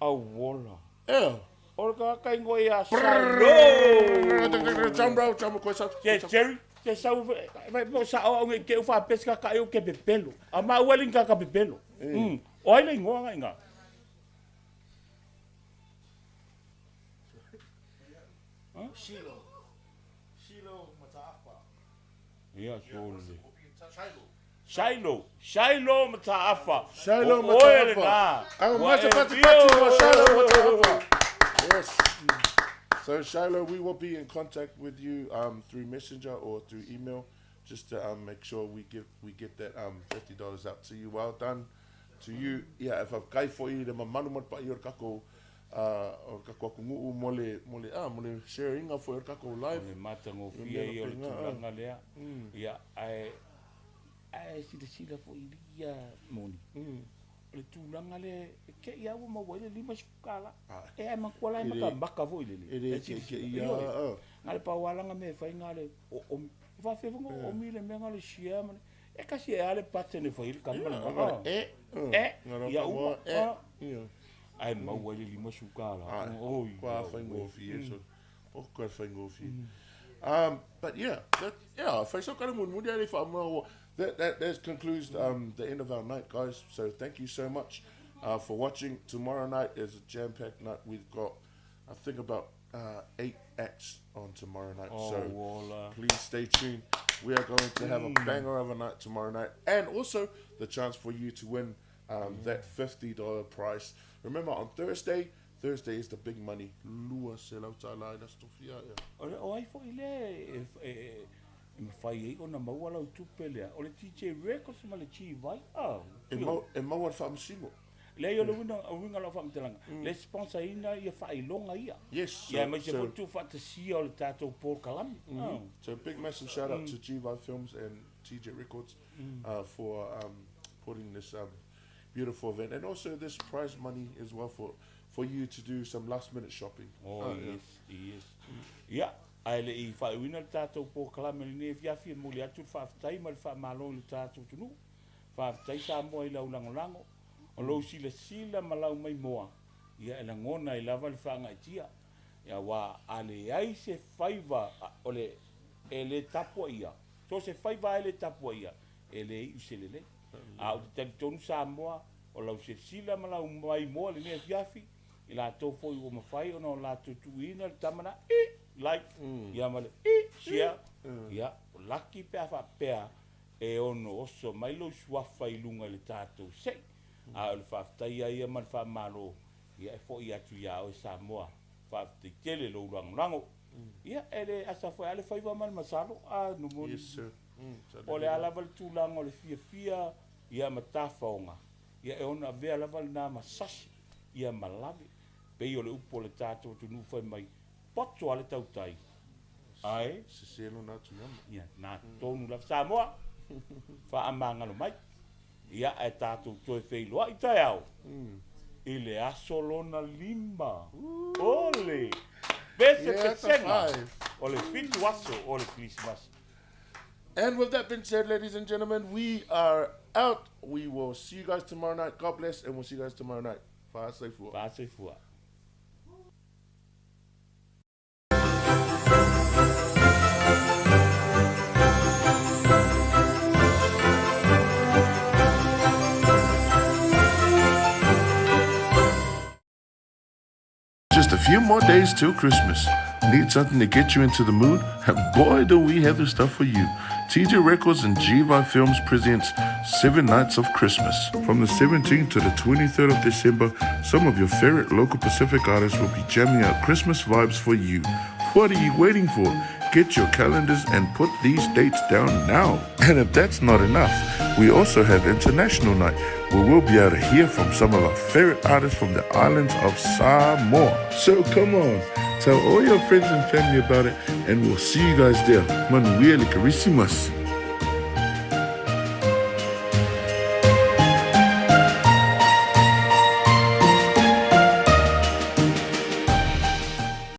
Au wola. Ea. O le ka kaingo ia Salo. Chambro, chambro, koe sa. Che, Jerry, che sau vai mo sa o nge ke ufa pesca ka eu ke pepelo. A ma ueli ka ka pepelo. O ai le ingoa nga inga. Shilo. Shilo Mataafa. Ia sole. Shiloh. Shiloh Mataafa. Shiloh O oe Mataafa. lena. Au, Ua mata e pati pio. pati wa Shiloh Mataafa. Yes. So Shiloh, we will be in contact with you through Messenger or through email, just to make sure we get that $50 out to you. Well done to you. Yeah, if I've kai for you, the mamanu mat pa i kako o kako aku nguu mole mole ah mole sharing for your kako live. O le matagofie ia o le tulaga lea. Ia, ae ae silasila foʻi ia moni. O le tulaga lea e keʻi a ua maua ai le 50 tala. E ae matua la e E le- makamaka foʻi lele. e le E silasila. keʻikeʻi a, Ioe. ah. Ga le paualaga mea e fai ga le o omi. E faafefoga o omi le mea ga le share ma le e kasi e a le pattern e fai le kama le Yeah, maka. e, E, ngaro ia ka uma. moa, e, Ah. ia. Ae maua ai le 50 tala. Ai, Oi. Kua whaingofie, so. O kua whaingofie. But yeah, that, yeah, whaisau kare mun muri are whaamua that concludes the end of our night, guys. So thank you so much for watching. Tomorrow night is a jam-packed night. We've got, I think, about 8 acts on tomorrow night. Oh, so wala. please stay tuned. We are going to have a banger of a night tomorrow night, and also the chance for you to win that $50 prize. Remember, on Thursday, Thursday is the big money. Lua se lau tālai na stofia, ia. O le o ai foʻi lea e e e mafai ai ona maua lau tupe lea. O le TJ Records ma le G-Vai. Ah, E mau e maua le faamasino. Leai o le uiga uiga o lau faamatalaga. Le sponsor-ina ia faailoga ia. Yes, Ia so- mai se so- foʻi tuufaatasia o le tatou polokalame. Ah. So big massive shout out to G-Vibe Films and TJ Records for putting this beautiful event, and also this prize money as well for you to do some last minute shopping. Oh, yeah. yes, yes. Ia, ae leʻi faaiuina le tatou polokalame lenei afiafi e moli atu le faafetai ma le faamalo i le tatou atunuu. Faafetai Samoa i lau lagolago. O lou silasila ma lau maimoa, ia e lagona ai lava le faagaitia. Ia ua a leai se faiva o le e lē tapua ia. So se faiva e lē tapua ia, e lē iu se lelei. A ou te talitonu Samoa, o lau silasila ma lau maimoa lenei afiafi, i latou foʻi ua mafai ona o latou tuuina le tamana i like, ia ma le i share, ia o laki pe a faapea e ono oso mai lou suafa i luga i le tatou seʻi. A o le faafetai ai ia ma le faamalo, ia e foʻi atu iā oe Samoa. Faafetai tele lou lagolago. Ia e le asa foʻi a le faiva ma le masalo a numoni. Yes, sir. O le a lava le tulaga o le fiafia ia ma tafaoga. Ia e ona avea lava lenā ma sasi ia ma lave. Pei o le upu a le tatou atunuu fai mai, poto lava le tautai, ae. Sese lona atu iama. Ia, na tonu lava Samoa, faamagalo mai. Ia, ae tatou toe feiloai taeao i le aso lona lima o le pesepesega o le fitu aso o le Kerisimasi. And with that being said, ladies and gentlemen, we are out. We will see you guys tomorrow night. God bless, and we'll see you guys tomorrow night. Fa'asoifua. Fa'asoifua. Just a few more days till Christmas. Need something to get you into the mood? Boy, do we have the stuff for you. TJ Records and GVI Films presents Seven Nights of Christmas. From the 17th to the 23rd of December, some of your favorite local Pacific artists will be jamming out Christmas vibes for you. What are you waiting for? Get your calendars and put these dates down now. And if that's not enough, we also have International Night, where we'll be able to hear from some of our favorite artists from the islands of Samoa. So come on, tell all your friends and family about it, and we'll see you guys there. Manuia le Christmas.